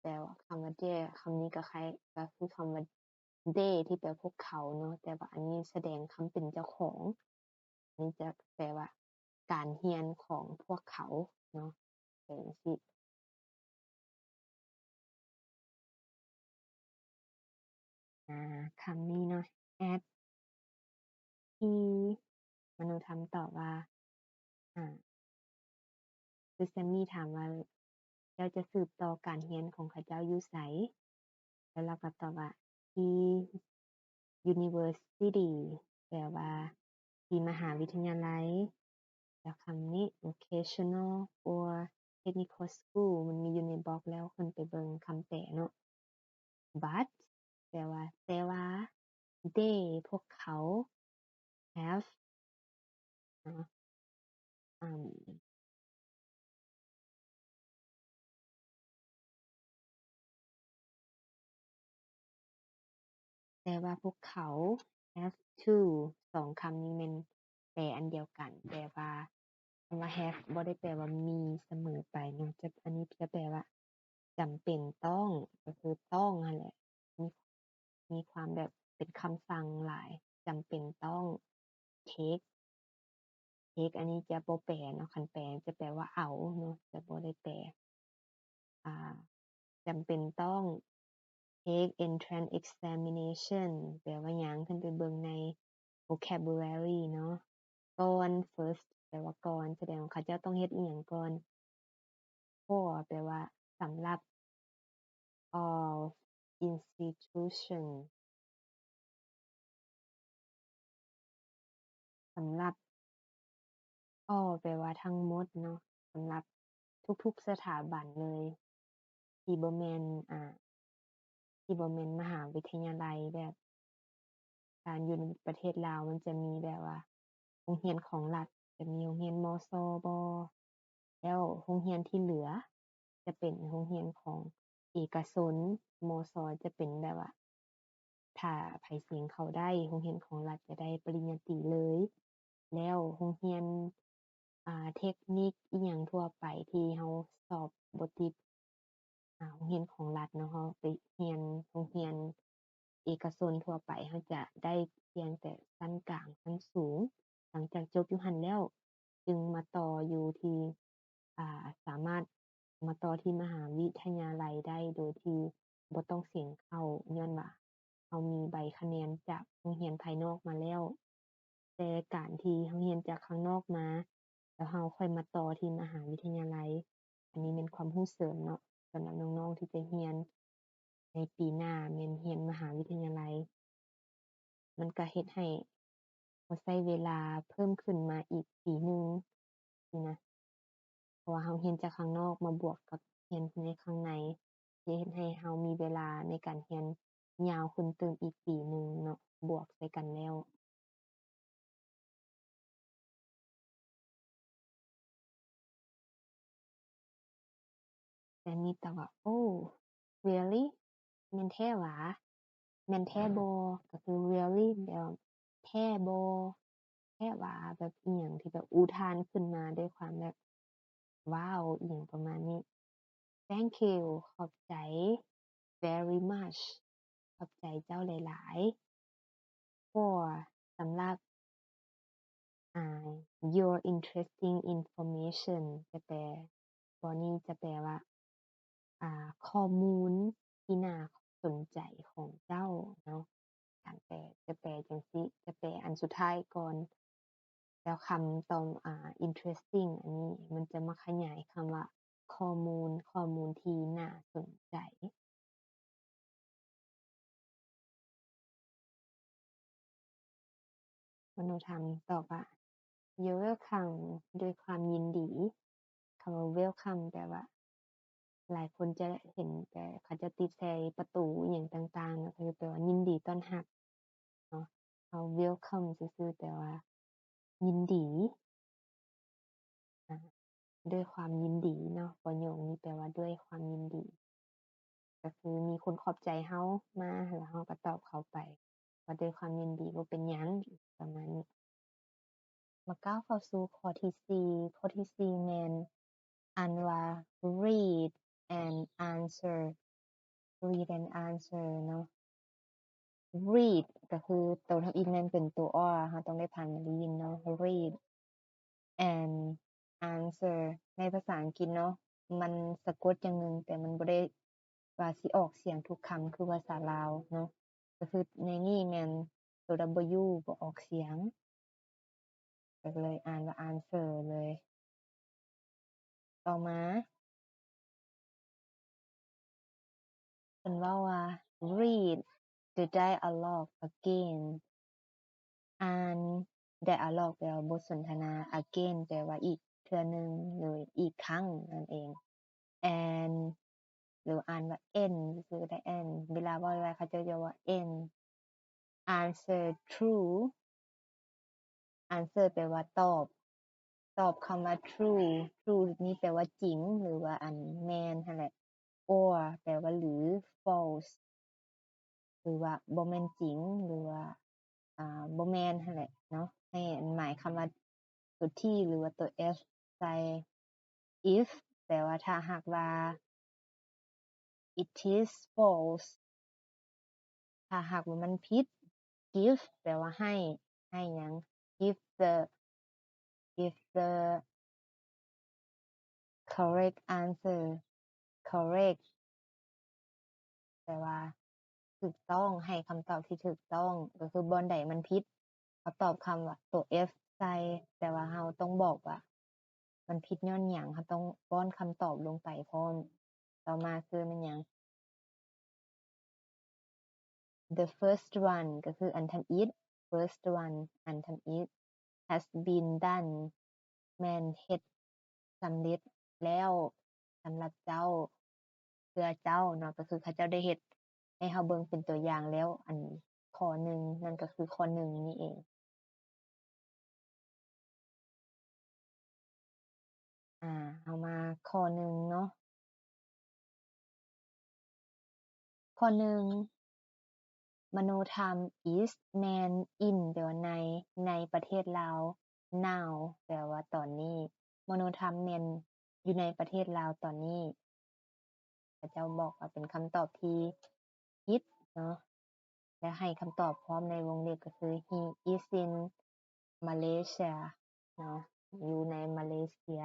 ແຕ່ວ່າຄຳວ່າ there ຄຳນີ້ກໍຄ້າຍ ກໍຄືຄຳວ່າ they ທີ່ແປພວກເຂົາເນາະ ແຕ່ວ່າອັນນີ້ສະແດງຄຳເປັນເຈົ້າຂອງ. ນີ້ຈະແປວ່າການຮຽນຂອງພວກເຂົາເນາະ ເປັນຈັ່ງຊີ້. ອາ ຄຳນີ້ເນາະ at he ມະໂນທຳຕອບວ່າ ອາ ຄືແຊມມີຖາມວ່າ ເຈົ້າຈະສືບຕໍ່ການຮຽນຂອງເຂົາເຈົ້າຢູ່ໃສ? ແລ້ວລາວກໍຕອບວ່າ he university ແປວ່າທີ່ມະຫາວິທະຍາໄລ. ແລ້ວຄຳນີ້ vocational or technical school ມັນມີຢູ່ໃນບລັອກແລ້ວ ຂຶ້ນໄປເບິ່ງຄຳແປເນາະ. but ແປວ່າ ແຕ່ວ່າ they ພວກເຂົາ have ເນາະ ອາ ແຕ່ວ່າພວກເຂົາ have to ສອງຄຳນີ້ແມ່ນແປອັນດຽວກັນ ແຕ່ວ່າຄຳວ່າ have ບໍ່ໄດ້ແປວ່າມີສະເໝີໄປເນາະ. ຈະ ອັນນີ້ຈະແປວ່າຈຳເປັນຕ້ອງ ກໍຄືຕ້ອງຫັ້ນແຫຼະ ມີ ມີຄວາມແບບເປັນຄຳສັ່ງຫຼາຍ ຈຳເປັນຕ້ອງ take take ອັນນີ້ຈະບໍ່ແປເນາະ ຄັນແປຈະແປວ່າເອົາເນາະ ຈະບໍ່ໄດ້ແປ ອາ ຈຳເປັນຕ້ອງ take entrance examination ແປວ່າຫຍັງ? ຂຶ້ນໄປເບິ່ງໃນ vocabulary ເນາະ. ກ່ອນ first ແປວ່າກ່ອນ ສະແດງວ່າເຂົາເຈົ້າຕ້ອງເຮັດອີ່ຫຍັງກ່ອນ. for ແປວ່າສຳລັບ all institution ສຳລັບ all ແປວ່າທັງໝົດເນາະ ສຳລັບທຸກໆສະຖາບັນເລີຍ ທີ່ບໍ່ແມ່ນ ອາ ທີ່ບໍ່ແມ່ນມະຫາວິທະຍາໄລ ແບບ ການຢູ່ໃນປະເທດລາວ ມັນຈະມີແບບວ່າໂຮງຮຽນຂອງລັດ ຈະມີໂຮງຮຽນ ມສ ບໍ ແລ້ວໂຮງຮຽນທີ່ເຫຼືອຈະເປັນໂຮງຮຽນຂອງເອກະຊົນ ມສ ຈະເປັນແບບວ່າ ຖ້າໃຜເສັງເຂົ້າໄດ້ ໂຮງຮຽນຂອງລັດຈະໄດ້ປະລິນຍາຕີເລີຍ. ແລ້ວໂຮງຮຽນ ອາ ເທັກນິກອີ່ຫຍັງທົ່ວໄປທີ່ເຮົາສອບບໍ່ຕິດ ອາ ໂຮງຮຽນຂອງລັດເນາະ ເຮົາໄປຮຽນໂຮງຮຽນ ເອກະຊົນທົ່ວໄປ ເຮົາຈະໄດ້ພຽງແຕ່ຊັ້ນກາງ, ຊັ້ນສູງ. ຫຼັງຈາກຈົບຢູ່ຫັ້ນແລ້ວ ຈຶ່ງມາຕໍ່ຢູ່ທີ່ ອ່າ ສາມາດມາຕໍ່ທີ່ມະຫາວິທະຍາໄລໄດ້ໂດຍທີ່ບໍ່ຕ້ອງເສັງເຂົ້າ ຍ້ອນວ່າເຮົາມີໃບຄະແນນຈາກໂຮງຮຽນພາຍນອກມາແລ້ວ. ແຕ່ການທີ່ເຮົາຮຽນຈາກຂ້າງນອກມາ ແລ້ວເຮົາຄ່ອຍມາຕໍ່ທີ່ມະຫາວິທະຍາໄລ, ອັນນີ້ແມ່ນຄວາມຮູ້ເສີມເນາະ ສຳລັບນ້ອງໆທີ່ຈະຮຽນໃນປີໜ້າ ແມ່ນຮຽນມະຫາວິທະຍາໄລ. ມັນກະເຮັດໃຫ້ເຮົາໃຊ້ເວລາເພີ່ມຂຶ້ນມາອີກປີໜຶ່ງຊີ້ນະ ເພາະວ່າເຮົາຮຽນຈາກຂ້າງນອກມາບວກກັບຮຽນໃນຂ້າງໃນ ຈະເຮັດໃຫ້ເຮົາມີເວລາໃນການຮຽນຍາວຂຶ້ນຕື່ມອີກປີໜຶ່ງເນາະ ບວກໃສ່ກັນແລ້ວ. ແຕ່ມີແຕ່ວ່າ ໂອ້ really ແມ່ນແທ້ຫວາ? ແມ່ນແທ້ບໍ່? ກໍຄື really ແບບແທ້ບໍ່? ແທ້ຫວາ? ແບບອີ່ຫຍັງທີ່ແບບອຸທານຂຶ້ນມາດ້ວຍຄວາມແບບ ວ້າວ ອີ່ຫຍັງປະມານນີ້. Thank you ຂອບໃຈ very much ຂອບໃຈເຈົ້າຫຼາຍໆ for ສຳລັບ ອ່າ your interesting information ຈະແປ for ນີ້ຈະແປວ່າ ອ່າ ຂໍ້ມູນທີ່ໜ້າສົນໃຈຂອງເຈົ້າເນາະ. ການແປຈະແປຈັ່ງຊີ້ ຈະແປອັນສຸດທ້າຍກ່ອນ ແລ້ວຄຳຕໍ່ມ ອ່າ interesting ອັນນີ້ມັນຈະມາຂະຫຍາຍຄຳວ່າ ຂໍ້ມູນ, ຂໍ້ມູນທີ່ໜ້າສົນໃຈ. ມະໂນທຳຕອບວ່າ You're welcome ດ້ວຍຄວາມຍິນດີ. ຄຳວ່າ welcome ແປວ່າ ຫຼາຍຄົນຈະເຫັນແຕ່ເຂົາເຈົ້າຕິດໃສ່ປະຕູອີ່ຫຍັງຕ່າງໆເນາະ ກໍຄືແປວ່າຍິນດີຕ້ອນຮັບເນາະ. ເຮົາ welcome ຊື່ໆ ແປວ່າຍິນດີ ອາ ດ້ວຍຄວາມຍິນດີເນາະ. ປະໂຫຍກນີ້ແປວ່າດ້ວຍຄວາມຍິນດີ ກໍຄືມີຄົນຂອບໃຈເຮົາມາ ແລ້ວເຮົາກໍຕອບເຂົາໄປວ່າດ້ວຍຄວາມຍິນດີ ບໍ່ເປັນຫຍັງ ປະມານນີ້. ມາກ້າວເຂົ້າສູ່ຂໍ້ທີສີ່ ຂໍ້ທີສີ່ແມ່ນອັນວ່າ read and answer, read and answer ເນາະ. read ກໍຄືໂຕທຳອິດແມ່ນເປັນໂຕ r ເຮົາຕ້ອງໄດ້ຜ່ານມາໄດ້ຍິນເນາະ read and answer ໃນພາສາອັງກິດເນາະ ມັນສະກົດຢ່າງໜຶ່ງ ແຕ່ມັນບໍ່ໄດ້ວ່າຊິອອກສຽງທຸກຄຳຄືພາສາລາວເນາະ. ກໍຄືໃນນີ້ແມ່ນໂຕ w ບໍ່ອອກສຽງ ກໍເລີຍອ່ານວ່າ answer ເລີຍ. ຕໍ່ມາ ເພິ່ນເວົ້າວ່າ read the dialogue again ອ່ານ dialogue ແປວ່າບົດສົນທະນາ again ແປວ່າອີກເທື່ອໜຶ່ງ ຫຼື ອີກຄັ້ງນັ້ນເອງ. and ຫຼືອ່ານວ່າ and ຊື່ໆ ກໍໄດ້ and ເວລາເວົ້າໄວໆ ເຂົາເຈົ້າຈະເວົ້າວ່າ and answer true. answer ແປວ່າຕອບ ຕອບຄຳວ່າ true. true ນີ້ແປວ່າຈິງ ຫຼືວ່າອັນແມ່ນຫັ້ນແຫຼະ. or ແປວ່າຫຼື false ຫຼືວ່າບໍ່ແມ່ນຈິງ ຫຼືວ່າ ອ່າ ບໍ່ແມ່ນຫັ້ນແຫຼະເນາະ. ໃຫ້ໝາຍຄຳວ່າໂຕ t ຫຼືວ່າໂຕ f ໃສ່. if ແປວ່າຖ້າຫາກວ່າ it is false ຖ້າຫາກວ່າມັນຜິດ. give ແປວ່າໃຫ້ ໃຫ້ຫຍັງ? give the give the correct answer. correct ແປວ່າຖືກຕ້ອງ ໃຫ້ຄຳຕອບທີ່ຖືກຕ້ອງ. ກໍຄືບ່ອນໃດມັນຜິດ ເຮົາຕອບຄຳວ່າໂຕ f ໃສ່ ແຕ່ວ່າເຮົາຕ້ອງບອກວ່າມັນຜິດຍ້ອນຫຍັງ ເຮົາຕ້ອງປ້ອນຄຳຕອບລົງໄປພ້ອມ. ຕໍ່ມາຄືແມ່ນຫຍັງ? the first one ກໍຄືອັນທຳອິດ. first one ອັນທຳອິດ has been done ແມ່ນເຮັດສຳເລັດແລ້ວສຳລັບເຈົ້າ ເພື່ອເຈົ້າເນາະ. ກໍຄືເຂົາເຈົ້າໄດ້ເຮັດໃຫ້ເຮົາເບິ່ງເປັນຕົວຢ່າງແລ້ວ ອັນຂໍ້ໜຶ່ງ ນັ້ນກໍຄືຂໍ້ໜຶ່ງນີ້ເອງ. ອາ ເຮົາມາຂໍ້ໜຶ່ງເນາະ. ຂໍ້ໜຶ່ງ ມະໂນທຳ is ແມ່ນ in ແປວ່າໃນ ໃນປະເທດລາວ. now ແປວ່າຕອນນີ້. ມະໂນທຳແມ່ນຢູ່ໃນປະເທດລາວຕອນນີ້. ເຂົາເຈົ້າບອກວ່າເປັນຄຳຕອບທີ່ຜິດເນາະ. ແລະ ໃຫ້ຄຳຕອບພ້ອມໃນວົງເລັບກໍຄື He is in Malaysia ເນາະ ຢູ່ໃນມາເລເຊຍ.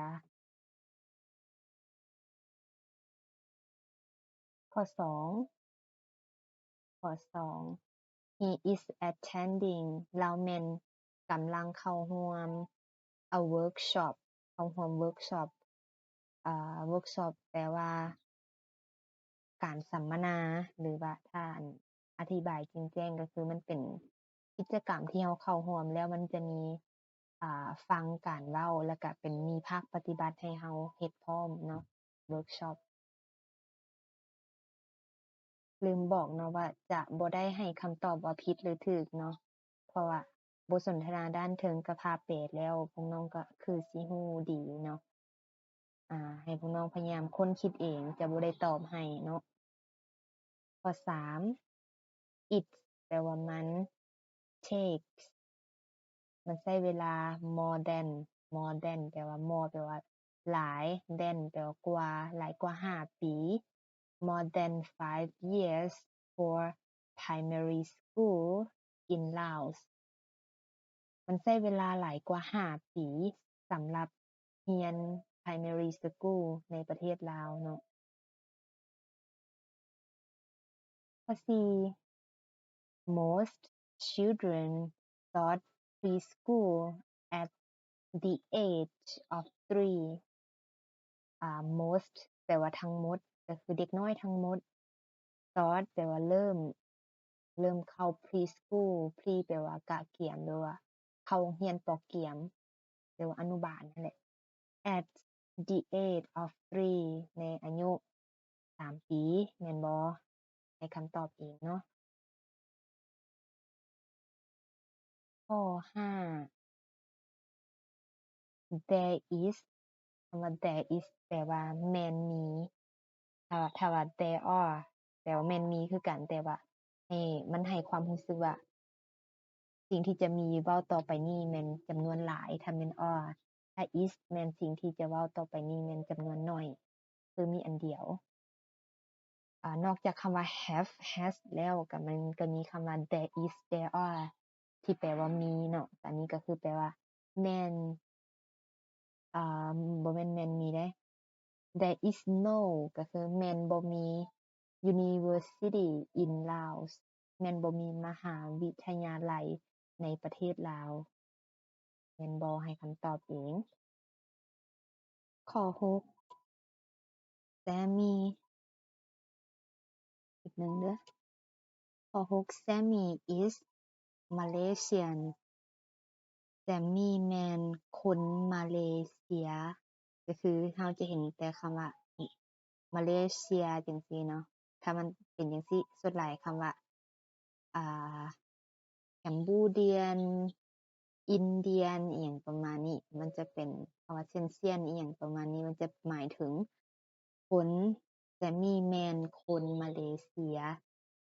ຂໍ້ສອງ ຂໍ້ສອງ He is attending ລາວແມ່ນກຳລັງເຂົ້າຮ່ວມ a workshop ເຂົ້າຮ່ວມ workshop ເອີ workshop ແປວ່າການສຳມະນາ ຫຼືວ່າຖ້າອັນອະທິບາຍແຈ້ງໆ ກໍຄືມັນເປັນກິດຈະກຳທີ່ເຮົາເຂົ້າຮ່ວມ ແລ້ວມັນຈະມີ ອ່າ ຟັງການເວົ້າ ແລ້ວກະເປັນມີພາກປະຕິບັດໃຫ້ເຮົາເຮັດພ້ອມເນາະ workshop. ລືມບອກເນາະວ່າຈະບໍ່ໄດ້ໃຫ້ຄຳຕອບວ່າຜິດ ຫຼື ຖືກເນາະ ເພາະວ່າບົດສົນທະນາດ້ານເທິງກະພາແປແລ້ວ ພວກນ້ອງກະຄືຊິຮູ້ດີເນາະ. ອ່າ ໃຫ້ພວກນ້ອງພະຍາຍາມຄົ້ນຄິດເອງ ຈະບໍ່ໄດ້ຕອບໃຫ້ເນາະ. ຂໍ້ສາມ It ແປວ່າມັນ takes ມັນໃຊ້ເວລາ more than more than ແປວ່າ more ແປວ່າຫຼາຍ than ແປວ່າກວ່າ ຫຼາຍກວ່າຫ້າປີ more than five years for primary school in Laos ມັນໃຊ້ເວລາຫຼາຍກວ່າຫ້າປີສຳລັບຮຽນ primary school ໃນປະເທດລາວເນາະ. ຂໍ້ສີ່ Most children start preschool at the age of three. ອ່າ most ແປວ່າທັງໝົດ ກໍຄືເດັກນ້ອຍທັງໝົດ. Start ແປວ່າເລີ່ມ ເລີ່ມເຂົ້າ preschool pre ແປວ່າກະກຽມ ຫຼືວ່າເຂົ້າໂຮງຮຽນປໍກຽມ ຫຼືວ່າອະນຸບານຫັ້ນແຫຼະ. At the age of three ໃນອາຍຸສາມປີ ແມ່ນບໍ່? ໃຫ້ຄຳຕອບເອງເນາະ. ຂໍ້ຫ້າ There is ຄຳວ່າ there is ແປວ່າແມ່ນມີ ຖ້າວ່າ ຖ້າວ່າ there are ແປວ່າແມ່ນມີຄືກັນ ແຕ່ວ່າໃຫ້ ມັນໃຫ້ຄວາມຮູ້ສຶກວ່າ ສິ່ງທີ່ຈະມີເວົ້າຕໍ່ໄປນີ້ແມ່ນຈຳນວນຫຼາຍ ຖ້າແມ່ນ are ຖ້າ is ແມ່ນສິ່ງທີ່ຈະເວົ້າຕໍ່ໄປນີ້ແມ່ນຈຳນວນໜ້ອຍ ຄືມີອັນດຽວ. ອ່າ ນອກຈາກຄຳວ່າ have has ແລ້ວ ກໍມັນກໍມີຄຳວ່າ there is there are ທີ່ແປວ່າມີເນາະ ອັນນີ້ກໍຄືແປວ່າແມ່ນ ອ່າ ບໍ່ແມ່ນແມ່ນມີເດ້ there is no ກໍຄືແມ່ນບໍ່ມີ university in Laos ແມ່ນບໍ່ມີມະຫາວິທະຍາໄລໃນປະເທດລາວ. ແມ່ນບໍ່? ໃຫ້ຄຳຕອບເອງ. ຂໍ້ຫົກ Sammy ອີກໜຶ່ງເດີ້. ຂໍ້ຫົກ Sammy is Malaysian. Sammy ແມ່ນຄົນມາເລເຊຍ. ກໍຄືເຮົາຈະເຫັນແຕ່ຄຳວ່າ ມາເລເຊຍ ຈັ່ງຊີ້ເນາະ. ຖ້າມັນເປັນຈັ່ງຊີ້ ສ່ວນຫຼາຍຄຳວ່າ ອ່າ Cambodian Indian ອີ່ຫຍັງປະມານນີ້ ມັນຈະເປັນຄຳວ່າ Asian ອີ່ຫຍັງປະມານນີ້ ມັນຈະໝາຍເຖິງຄົນ Sammy ແມ່ນຄົນມາເລເຊຍ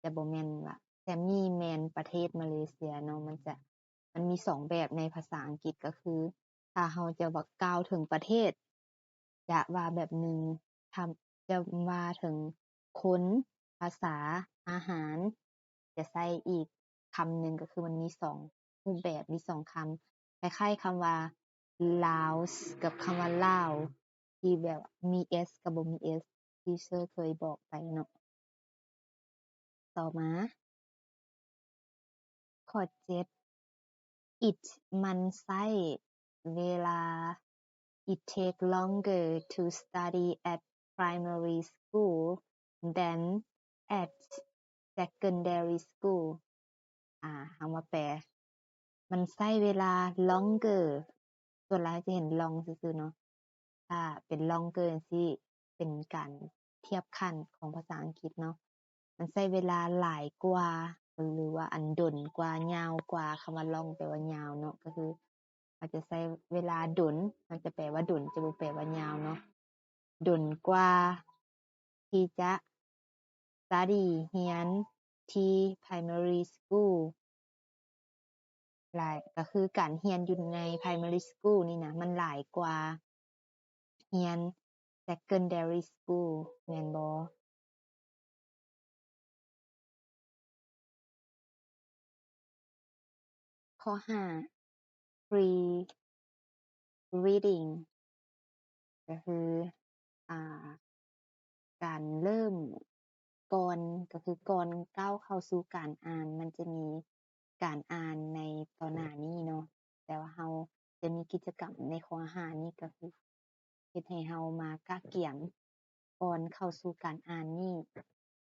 ຈະບໍ່ແມ່ນວ່າ Sammy ແມ່ນປະເທດມາເລເຊຍເນາະ. ມັນຈະ ມັນມີສອງແບບໃນພາສາອັງກິດ ກໍຄື ຖ້າເຮົາຈະວ່າ ກ່າວເຖິງປະເທດ ຈະວ່າແບບໜຶ່ງ, ຖ້າຈະວ່າເຖິງຄົນ, ພາສາ, ອາຫານ, ຈະໃຊ້ອີກຄຳໜຶ່ງ, ກໍຄືມັນມີສອງຮູບແບບ, ມີສອງຄຳ, ຄ້າຍໆຄຳວ່າ Laos ກັບຄຳວ່າ Lao ທີ່ແບບມີ S ກັບບໍ່ມີ S ທີ່ເຊີເຄີຍບອກໄປເນາະ. ຕໍ່ມາ ຂໍ້ເຈັດ It ມັນໃຊ້ເວລາ It take longer to study at primary school than at secondary school. ອາ ເຮົາມາແປ ມັນໃຊ້ເວລາ longer ສ່ວນຫຼາຍຈະເຫັນ long ຊື່ໆເນາະ. ຖ້າເປັນ longer ຈັ່ງຊີ້ ເປັນການທຽບຂັ້ນຂອງພາສາອັງກິດເນາະ. ມັນໃຊ້ເວລາຫຼາຍກວ່າ ຫຼືວ່າອັນດົນກວ່າ, ຍາວກວ່າ. ຄຳວ່າ long ແປວ່າຍາວເນາະ, ກໍຄືເຮົາຈະໃຊ້ເວລາດົນ, ມັນຈະແປວ່າດົນ, ຈະບໍ່ແປວ່າຍາວເນາະ. ດົນກວ່າທີ່ຈະ study ຮຽນທີ່ primary school ຫຼາຍ ກໍຄືການຮຽນຢູ່ໃນ primary school ນີ້ນະ ມັນຫຼາຍກວ່າຮຽນ secondary school ແມ່ນບໍ່? ຂໍ້ຫ້າ pre-reading ກໍຄື ອ່າ ການເລີ່ມກ່ອນ ກໍຄືກ່ອນກ້າວເຂົ້າສູ່ການອ່ານ ມັນຈະມີການອ່ານໃນຕໍ່ໜ້ານີ້ເນາະ, ແຕ່ວ່າເຮົາຈະມີກິດຈະກຳໃນຂໍ້ຫ້ານີ້ ກໍຄືເຮັດໃຫ້ເຮົາມາກະກຽມກ່ອນເຂົ້າສູ່ການອ່ານນີ້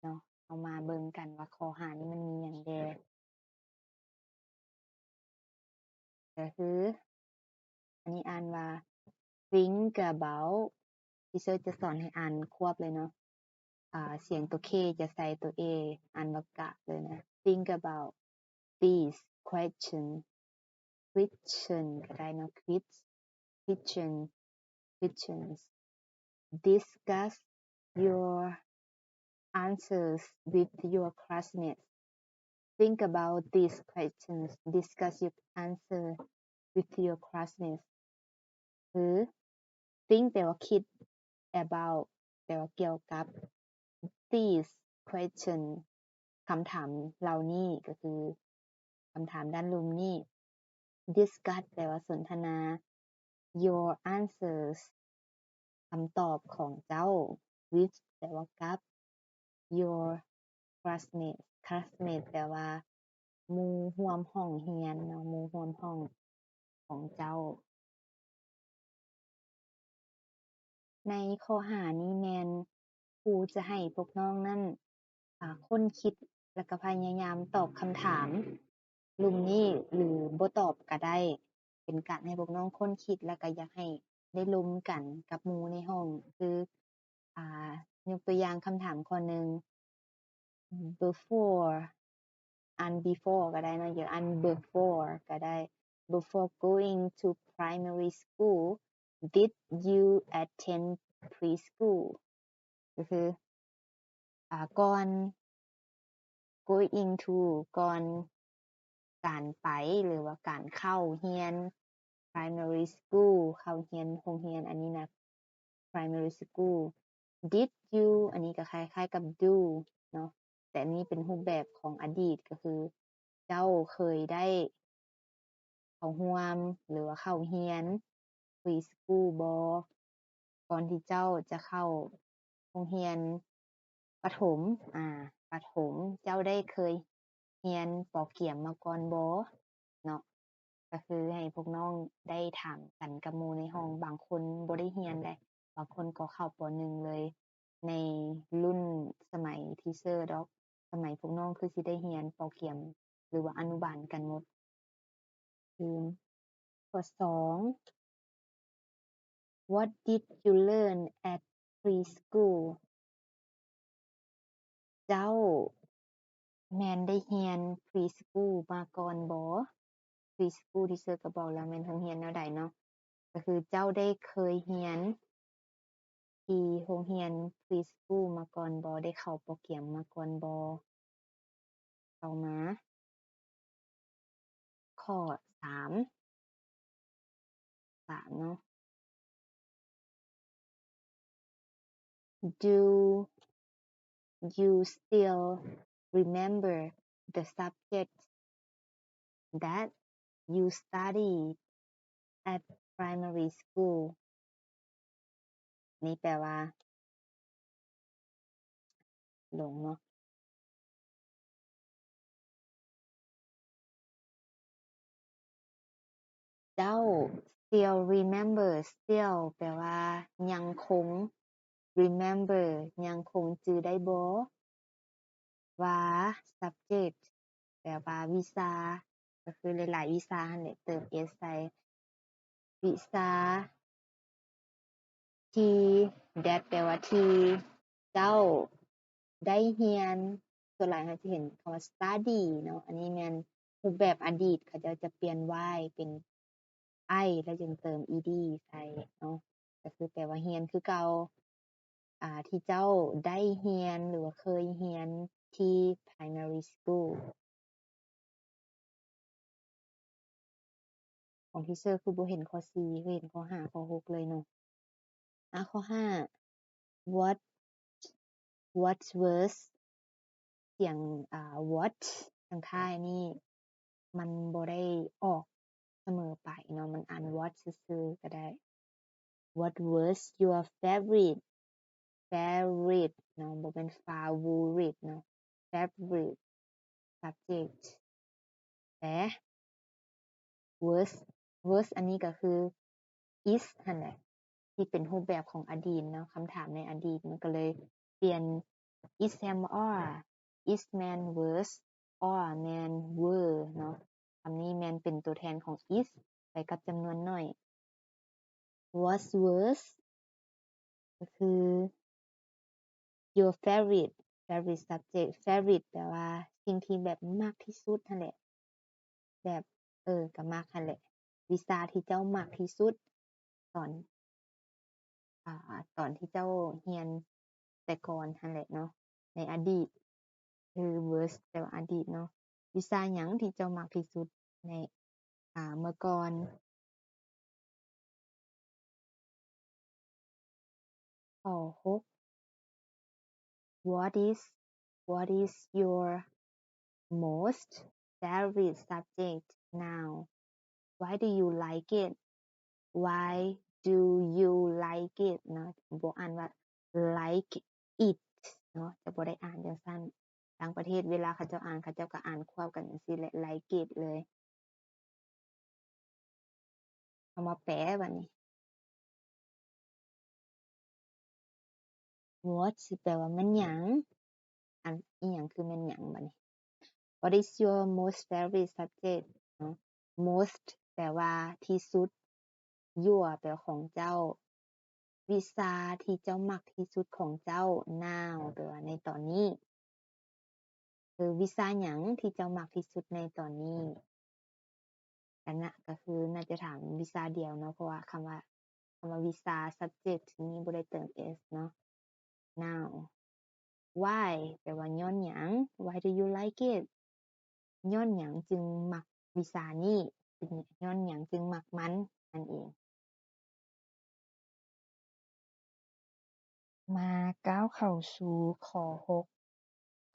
ເນາະ. ເຮົາມາເບິ່ງກັນວ່າຂໍ້ຫ້ານີ້ມັນມີຫຍັງແດ່. ກໍຄື ອັນນີ້ອ່ານວ່າ think about, ທີເຊີຈະສອນໃຫ້ອ່ານຄວບເລີຍເນາະ. ອ່າ ສຽງຕົວ K ຈະໃສ່ຕົວ A ອ່ານວ່າ กะ ເລີຍນະ. Think about this question, question ກໍໄດ້ເນາະ, ques- question, questions. Discuss your answers with your classmates. Think about these questions. Discuss your answer with your classmates. ຄື think ແປວ່າຄິດ, about ແປວ່າກ່ຽວກັບ, these question ຄຳຖາມເຫຼົ່ານີ້ ກໍຄືຄຳຖາມດ້ານລຸ່ມນີ້. Discuss ແປວ່າສົນທະນາ. Your answers ຄຳຕອບຂອງເຈົ້າ. With ແປວ່າກັບ. Your classmate, classmate ແປວ່າໝູ່ຮ່ວມຫ້ອງຮຽນເນາະ, ໝູ່ຮ່ວມຫ້ອງຂອງເຈົ້າ. ໃນຂໍ້ຫ້ານີ້ແມ່ນຄູຈະໃຫ້ພວກນ້ອງນັ້ນ ອາ ຄົ້ນຄິດ ແລ້ວກໍພະຍາຍາມຕອບຄຳຖາມລຸ່ມນີ້ ຫຼື ບໍ່ຕອບກໍໄດ້. ເປັນການໃຫ້ພວກນ້ອງຄົ້ນຄິດ ແລ້ວກໍຢາກໃຫ້ໄດ້ລົມກັນກັບໝູ່ໃນຫ້ອງ. ຄື ອາ ຍົກຕົວຢ່າງຄຳຖາມຂໍ້ໜຶ່ງ, before ອ່ານ before ກໍໄດ້ເນາະ, ຫຼື ອ່ານ before ກໍໄດ້. Before going to primary school, did you attend preschool? ກໍຄື ອາ ກ່ອນ going to ກ່ອນການໄປ ຫຼືວ່າການເຂົ້າຮຽນ primary school ເຂົ້າຮຽນໂຮງຮຽນ ອັນນີ້ນະ primary school. Did you ອັນນີ້ກໍຄ້າຍໆກັບ do ເນາະ, ແຕ່ອັນນີ້ເປັນຮູບແບບຂອງອະດີດ ກໍຄືເຈົ້າເຄີຍໄດ້ເຂົ້າຮ່ວມ ຫຼືວ່າເຂົ້າຮຽນ preschool ບໍ່? ກ່ອນທີ່ເຈົ້າຈະເຂົ້າໂຮງຮຽນປະຖົມ ອາ ປະຖົມ ເຈົ້າໄດ້ເຄີຍຮຽນປໍກຽມມາກ່ອນບໍ່? ເນາະ, ກໍຄືໃຫ້ພວກນ້ອງໄດ້ຖາມກັນກັບໝູ່ໃນຫ້ອງ. ບາງຄົນບໍ່ໄດ້ຮຽນໃດ, ບາງຄົນກໍເຂົ້າ ປ.ໜຶ່ງ ເລີຍ. ໃນລຸ້ນສະໄໝທີເຊີດອກ, ສະໄໝພວກນ້ອງຄືຊິໄດ້ຮຽນປໍກຽມ ຫຼືວ່າອະນຸບານກັນໝົດ. ຄື ຂໍ້ສອງ What did you learn at preschool? ເຈົ້າແມ່ນໄດ້ຮຽນ preschool ມາກ່ອນບໍ່? Preschool ທີ່ເຊີກໍບອກແລ້ວແມ່ນໂຮງຮຽນແນວໃດເນາະ, ກໍຄືເຈົ້າໄດ້ເຄີຍຮຽນທີ່ໂຮງຮຽນ preschool ມາກ່ອນບໍ່? ໄດ້ເຂົ້າໂປຣແກຣມມາກ່ອນບໍ່? ຕໍ່ມາ ຂໍ້ສາມ ສາມເນາະ. Do you still remember the subject that you studied at primary school? ນີ້ແປວ່າ ຫຼົງເນາະ. ເຈົ້າ still remember, still ແປວ່າຍັງຄົງ, remember ຍັງຄົງຈື່ໄດ້ບໍ່? ວ່າ subject ແປວ່າວິຊາ, ກໍຄືຫຼາຍໆວິຊາຫັ້ນແຫຼະ, ເຕີມ s ໃສ່ ວິຊາ ທີ່ that ແປວ່າທີ່ ເຈົ້າໄດ້ຮຽນ. ສ່ວນຫຼາຍເຮົາຈະເຫັນຄຳວ່າ study ເນາະ, ອັນນີ້ແມ່ນຮູບແບບອະດີດ, ເຂົາເຈົ້າຈະປ່ຽນ y ເປັນ i ແລ້ວຈຶ່ງເຕີມ ed ໃສ່ເນາະ, ກໍຄືແປວ່າຮຽນຄືເກົ່າ. ອ່າ ທີ່ເຈົ້າໄດ້ຮຽນ ຫຼືວ່າເຄີຍຮຽນທີ່ primary school. ຂອງທີເຊີຄືບໍ່ເຫັນຂໍ້ສີ່ ຄືເຫັນຂໍ້ຫ້າ ຂໍ້ຫົກເລີຍເນາະ. ອາ ຂໍ້ຫ້າ what, what was ສຽງ ອາ what ທາງທ້າຍນີ້ ມັນບໍ່ໄດ້ອອກສະເໝີໄປເນາະ, ມັນອ່ານ what ຊື່ໆກໍໄດ້. What was your favorite? Favorite ເນາະ, ບໍ່ແມ່ນ favorite ເນາະ, favorite subject. ແປ was, was ອັນນີ້ກໍຄື is ຫັ້ນແຫຼະ ທີ່ເປັນຮູບແບບຂອງອະດີດເນາະ. ຄຳຖາມໃນອະດີດມັນກໍເລີຍປ່ຽນ is Sam or, is Man, was or Man, were ເນາະ. ຄຳນີ້ແມ່ນເປັນຕົວແທນຂອງ is ໄປກັບຈຳນວນໜ້ອຍ. What was ກໍຄື your favorite, favorite subject. Favorite ແປວ່າສິ່ງທີ່ແບບມັກທີ່ສຸດຫັ້ນແຫຼະ, ແບບ ເອີ ກໍມັກຫັ້ນແຫຼະ. ວິຊາທີ່ເຈົ້າມັກທີ່ສຸດຕອນ ອາ ຕອນທີ່ເຈົ້າຮຽນແຕ່ກ່ອນຫັ້ນແຫຼະເນາະ, ໃນອະດີດ. ຄື was ແປວ່າອະດີດເນາະ. ວິຊາຫຍັງທີ່ເຈົ້າມັກທີ່ສຸດໃນ ອາ ເມື່ອກ່ອນ? ຂໍ້ຫົກ What is, what is your most favorite subject now? Why do you like it? Why do you like it ເນາະ, ບໍ່ອ່ານວ່າ like it ເນາະ, ຈະບໍ່ໄດ້ອ່ານຈັ່ງຊັ້ນ. ຕ່າງປະເທດເວລາເຂົາເຈົ້າອ່ານ ເຂົາເຈົ້າກໍອ່ານຄວບກັນຈັ່ງຊີ້ແຫຼະ like it ເລີຍ. ເອົາມາແປບາດນີ້. What ຊິແປວ່າແມ່ນຫຍັງ? ອັນ ອີ່ຫຍັງຄືແມ່ນຫຍັງບາດນີ້? What is your most favorite subject ເນາະ, most ແປວ່າທີ່ສຸດ, your ແປວ່າຂອງເຈົ້າ. ວິຊາທີ່ເຈົ້າມັກທີ່ສຸດຂອງເຈົ້າ now ແປວ່າໃນຕອນນີ້. ຄືວິຊາຫຍັງທີ່ເຈົ້າມັກທີ່ສຸດໃນຕອນນີ້? ອັນນະ ກໍຄືໜ້າຈະຖາມວິຊາດຽວເນາະ, ເພາະວ່າຄຳວ່າ ຄຳວ່າວິຊາ subject ນີ້ບໍ່ໄດ້ເຕີມ s ເນາະ. Now why ແປວ່າຍ້ອນຫຍັງ? Why do you like it? ຍ້ອນຫຍັງຈຶ່ງມັກວິຊານີ້? ເປັນ ຍ້ອນຫຍັງຈຶ່ງມັກມັນ? ນັ້ນເອງ. ມາກ້າວເຂົ້າສູ່ຂໍ້ຫົກ.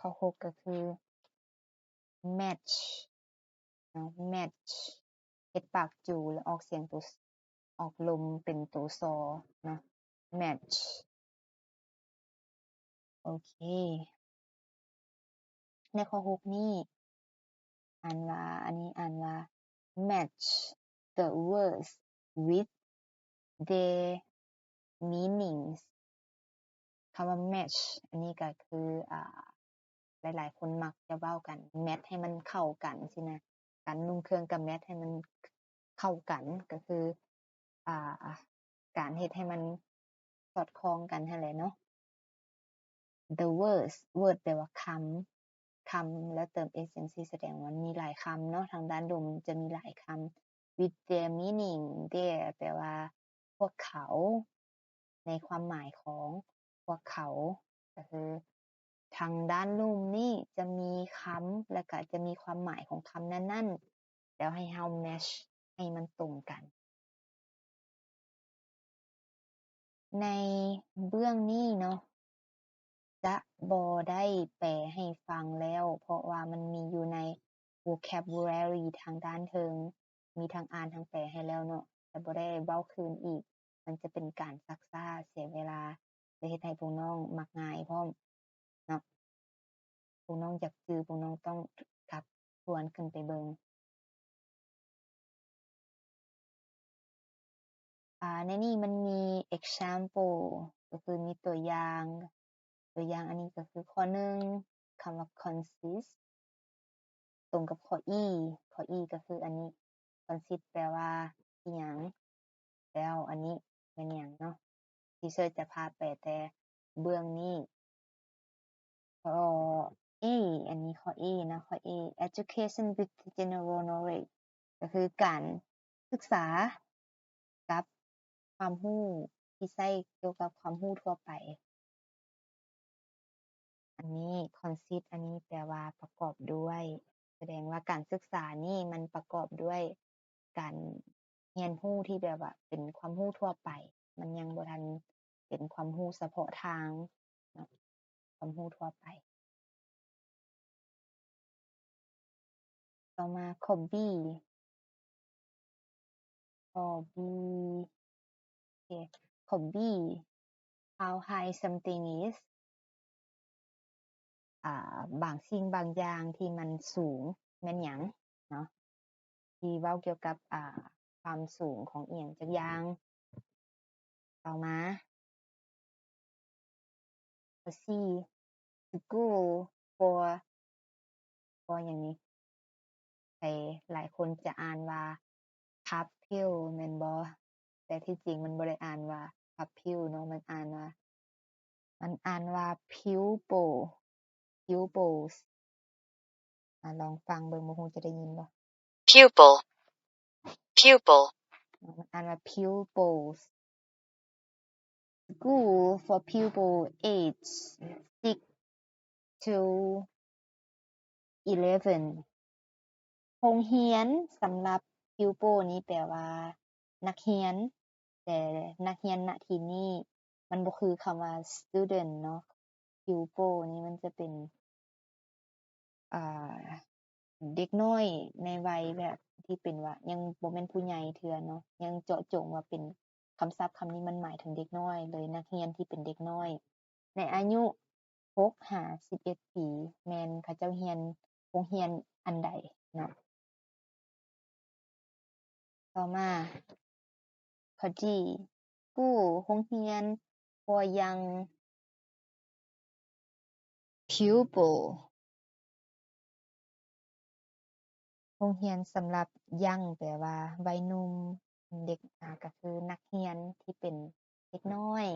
ຂໍ້ຫົກກໍຄື match ເນາະ, match ເຮັດປາກຈູ ແລ້ວອອກສຽງໂຕ ອອກລົມເປັນໂຕຊໍເນາະ, match. ໂອເຄ. ໃນຂໍ້ຫົກນີ້ ອ່ານວ່າ ອັນນີ້ອ່ານວ່າ match the words with their meanings. ຄຳວ່າ match ອັນນີ້ກໍຄື ອ່າ ຫຼາຍໆຄົນມັກຈະເວົ້າກັນ match ໃຫ້ມັນເຂົ້າກັນຊີ້ນະ, ການນຸ່ງເຄື່ອງກໍ match ໃຫ້ມັນເຂົ້າກັນ ກໍຄື ອ່າ ການເຮັດໃຫ້ມັນສອດຄ່ອງກັນຫັ້ນແຫຼະເນາະ. The words, word ແປວ່າຄຳ, ຄຳ ແລ້ວເຕີມ s ຈັ່ງຊີ້ ສະແດງວ່າມີຫຼາຍຄຳເນາະ, ທາງດ້ານລຸ່ມຈະມີຫຼາຍຄຳ. With their meaning, their ແປວ່າພວກເຂົາ, ໃນຄວາມໝາຍຂອງພວກເຂົາ, ກໍຄືທາງດ້ານລຸ່ມນີ້ຈະມີຄຳ ແລ້ວກໍຈະມີຄວາມໝາຍຂອງຄຳນັ້ນໆ, ແລ້ວໃຫ້ເຮົາ match ໃຫ້ມັນຕົງກັນ. ໃນເບື້ອງນີ້ເນາະ ຈະບໍ່ໄດ້ແປໃຫ້ຟັງແລ້ວ ເພາະວ່າມັນມີຢູ່ໃນ vocabulary ທາງດ້ານເທິງ, ມີທັງອ່ານທັງແປໃຫ້ແລ້ວເນາະ, ຈະບໍ່ໄດ້ເວົ້າຄືນອີກ, ມັນຈະເປັນການຊັກຊ້າເສຍເວລາ, ຈະເຮັດໃຫ້ພວກນ້ອງມັກງ່າຍພ້ອມເນາະ. ພວກນ້ອງຢາກຈື່ ພວກນ້ອງຕ້ອງກັບທວນຂຶ້ນໄປເບິ່ງ. ອາ ໃນນີ້ມັນມີ example ກໍຄືມີຕົວຢ່າງ, ຕົວຢ່າງອັນນີ້ກໍຄືຂໍ້ໜຶ່ງ ຄຳວ່າ consist ຕົງກັບຂໍ້ E, ຂໍ້ E ກໍຄືອັນນີ້ consist ແປວ່າອີ່ຫຍັງ? ແລ້ວອັນນີ້ແມ່ນຫຍັງເນາະ? ທີເຊີຈະພາແປແຕ່ເບື້ອງນີ້. ຂໍ້ A ອັນນີ້ຂໍ້ A ເນາະ, ຂໍ້ A education with general knowledge ກໍຄືການສຶກສາກັບຄວາມຮູ້ທີ່ໃຊ້ກ່ຽວກັບຄວາມຮູ້ທົ່ວໄປ. ອັນນີ້ consist ອັນນີ້ແປວ່າປະກອບດ້ວຍ, ສະແດງວ່າການສຶກສານີ້ມັນປະກອບດ້ວຍການຮຽນຮູ້ທີ່ແບບວ່າເປັນຄວາມຮູ້ທົ່ວໄປ, ມັນຍັງບໍ່ທັນເປັນຄວາມຮູ້ສະເພາະທາງເນາະ, ຄວາມຮູ້ທົ່ວໄປ. ຕໍ່ ຕໍ່ມາຂໍ້ B ຂໍ້ B ໂອເຄ ຂໍ້ B how high something is ອ່າ ບາງສິ່ງບາງຢ່າງທີ່ມັນສູງແມ່ນຫຍັງເນາະ ທີ່ເວົ້າກ່ຽວກັບ ອ່າ ຄວາມສູງຂອງອີ່ຫຍັງຈັກຢ່າງ. ຕໍ່ມາ ຂໍ້ສີ່ school for for ຫຍັງນີ້ ໃຜຫຼາຍຄົນຈະອ່ານວ່າ pupil ແມ່ນບໍ່? ແຕ່ທີ່ຈິງມັນບໍ່ໄດ້ອ່ານວ່າ pupil ເນາະ ມັນອ່ານວ່າ ມັນອ່ານວ່າ pupil pupils ອາ ລອງຟັງເບິ່ງ ບໍ່ຮູ້ຈະໄດ້ຍິນບໍ່? pupil pupil ມັນອ່ານວ່າ pupils. School for pupil aged six to eleven ໂຮງຮຽນສຳລັບ pupil ນີ້ແປວ່ານັກຮຽນ ແຕ່ນັກຮຽນນະທີ່ນີ້ມັນບໍ່ຄືຄຳວ່າ student ເນາະ. pupil ນີ້ມັນຈະເປັນ ອ່າ ເດັກນ້ອຍໃນໄວແບບທີ່ເປັນວ່າຍັງບໍ່ແມ່ນຜູ້ໃຫຍ່ເທື່ອເນາະ ຍັງເຈາະຈົງວ່າເປັນ ຄຳສັບຄຳນີ້ມັນໝາຍເຖິງເດັກນ້ອຍເລີຍ ນັກຮຽນທີ່ເປັນເດັກນ້ອຍໃນອາຍຸຫົກຫາສິບເອັດປີ ແມ່ນເຂົາເຈົ້າຮຽນໂຮງຮຽນອັນໃດເນາະ. ຕໍ່ມາ ຂໍ້ G ໂຮງຮຽນ for young pupil ໂຮງຮຽນສຳລັບ young ແປວ່າໄວໜຸ່ມ ເດັກ ອາ ກໍຄືນັກຮຽນທີ່ເປັນເດັກນ້ອຍ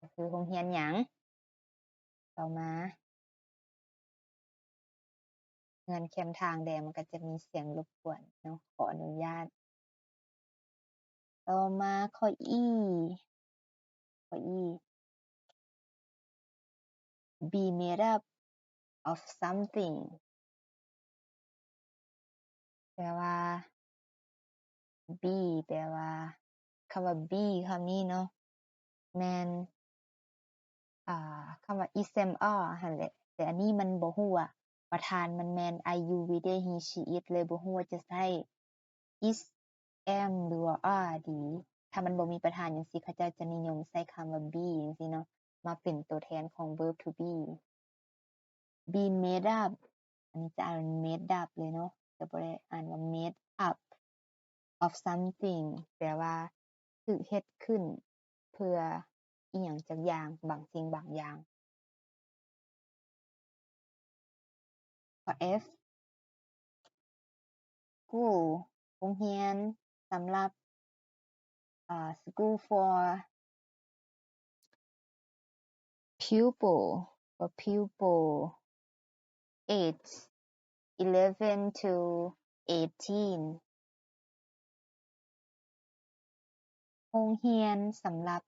ກໍຄືໂຮງຮຽນຫຍັງ? ຕໍ່ມາ ເຮືອນແຄມທາງແດ່ ມັນກໍຈະມີສຽງລົບກວນເນາະ ຂໍອະນຸຍາດ. ຕໍ່ມາຂໍ້ E ຂໍ້ E be made up of something ແປວ່າ be ແປວ່າ ຄຳວ່າ be ຄຳນີ້ເນາະ ແມ່ນ ອ່າ ຄຳວ່າ is, am, are ຫັ້ນແຫຼະ ແຕ່ອັນນີ້ມັນບໍ່ຮູ້ວ່າປະທານມັນແມ່ນ are, you, we, they, he, she, it ເລີຍບໍ່ຮູ້ວ່າຈະໃຊ້ is, am ຫຼືວ່າ are ດີ. ຖ້າມັນບໍ່ມີປະທານຈັ່ງຊີ້ ເຂົາເຈົ້າຈະນິຍົມໃຊ້ຄຳວ່າ be ຈັ່ງຊີ້ເນາະ ມາເປັນຕົວແທນຂອງ verb to be. be made up ອັນນີ້ຈະອ່ານ made up ເລີຍເນາະ ຈະບໍ່ໄດ້ອ່ານວ່າ made up of something ແປວ່າຖືກເຮັດຂຶ້ນເພື່ອອີ່ຫຍັງຈັກຢ່າງ ບາງສິ່ງບາງຢ່າງ. ຂໍ້ F school ໂຮງຮຽນສຳລັບ ອ່າ school for pupil for pupil age eleven to eighteen ໂຮງຮຽນສຳລັບ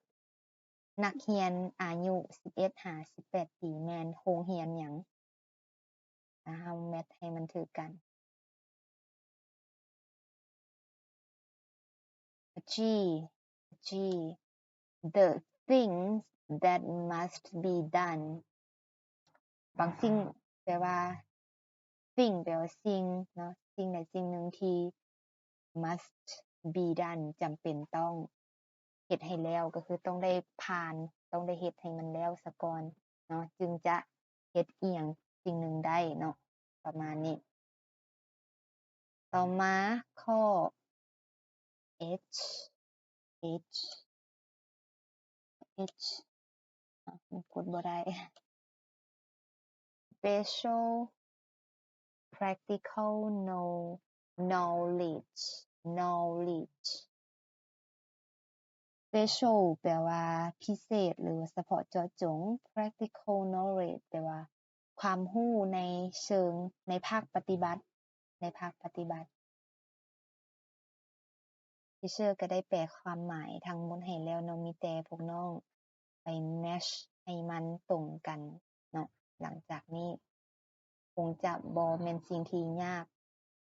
ນັກຮຽນອາຍຸສິບເອັດຫາສິບແປດປີ ແມ່ນໂຮງຮຽນຫຍັງ? ອາ ເຮົາແມັດໃຫ້ມັນຖືກກັນ. G G the things that must be done ບາງສິ່ງ ແປວ່າ thing ແປວ່າສິ່ງເນາະ ສິ່ງໃດສິ່ງໜຶ່ງທີ່ must be done ຈຳເປັນຕ້ອງເຮັດໃຫ້ແລ້ວ ກໍຄືຕ້ອງໄດ້ຜ່ານ ຕ້ອງໄດ້ເຮັດໃຫ້ມັນແລ້ວສາກ່ອນເນາະ ຈຶ່ງຈະເຮັດອີ່ຫຍັງສິ່ງໜຶ່ງໄດ້ເນາະ ປະມານນີ້. ຕໍ່ມາຂໍ້ H H H ອາ ມັນກົດບໍ່ໄດ້. Special practical know knowledge knowledge special ແປວ່າພິເສດ ຫຼືວ່າສະເພາະເຈາະຈົງ. practical knowledge ແປວ່າຄວາມຮູ້ໃນເຊີງ ໃນພາກປະຕິບັດ ໃນພາກປະຕິບັດ. ທີເຊີກໍໄດ້ແປຄວາມໝາຍທັງໝົດໃຫ້ແລ້ວເນາະ ມີແຕ່ພວກນ້ອງໄປແມັດໃຫ້ມັນຕົງກັນເນາະ. ຫຼັງຈາກນີ້ຄົງຈະບໍ່ແມ່ນສິ່ງທີ່ຍາກ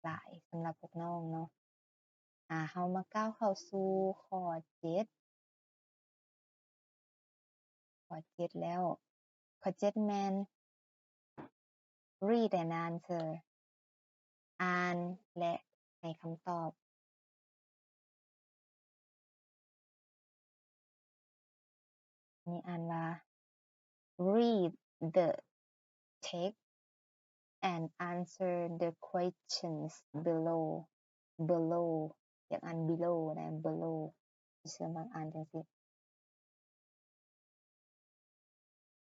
ຫຼາຍສຳລັບພວກນ້ອງເນາະ. ອາ ເຮົາມາກ້າວເຂົ້າສູ່ຂໍ້ເຈັດ ຂໍ້ເຈັດແລ້ວ. ຂໍ້ເຈັດແມ່ນ read and answer ອ່ານ ແລະ ໃຫ້ຄຳຕອບ. ນີ້ອ່ານວ່າ Read the text and answer the questions below. Below ຢາກອ່ານ below ນະ below ທີ່ເຊື່ອມັກອ່ານຈັ່ງຊີ້.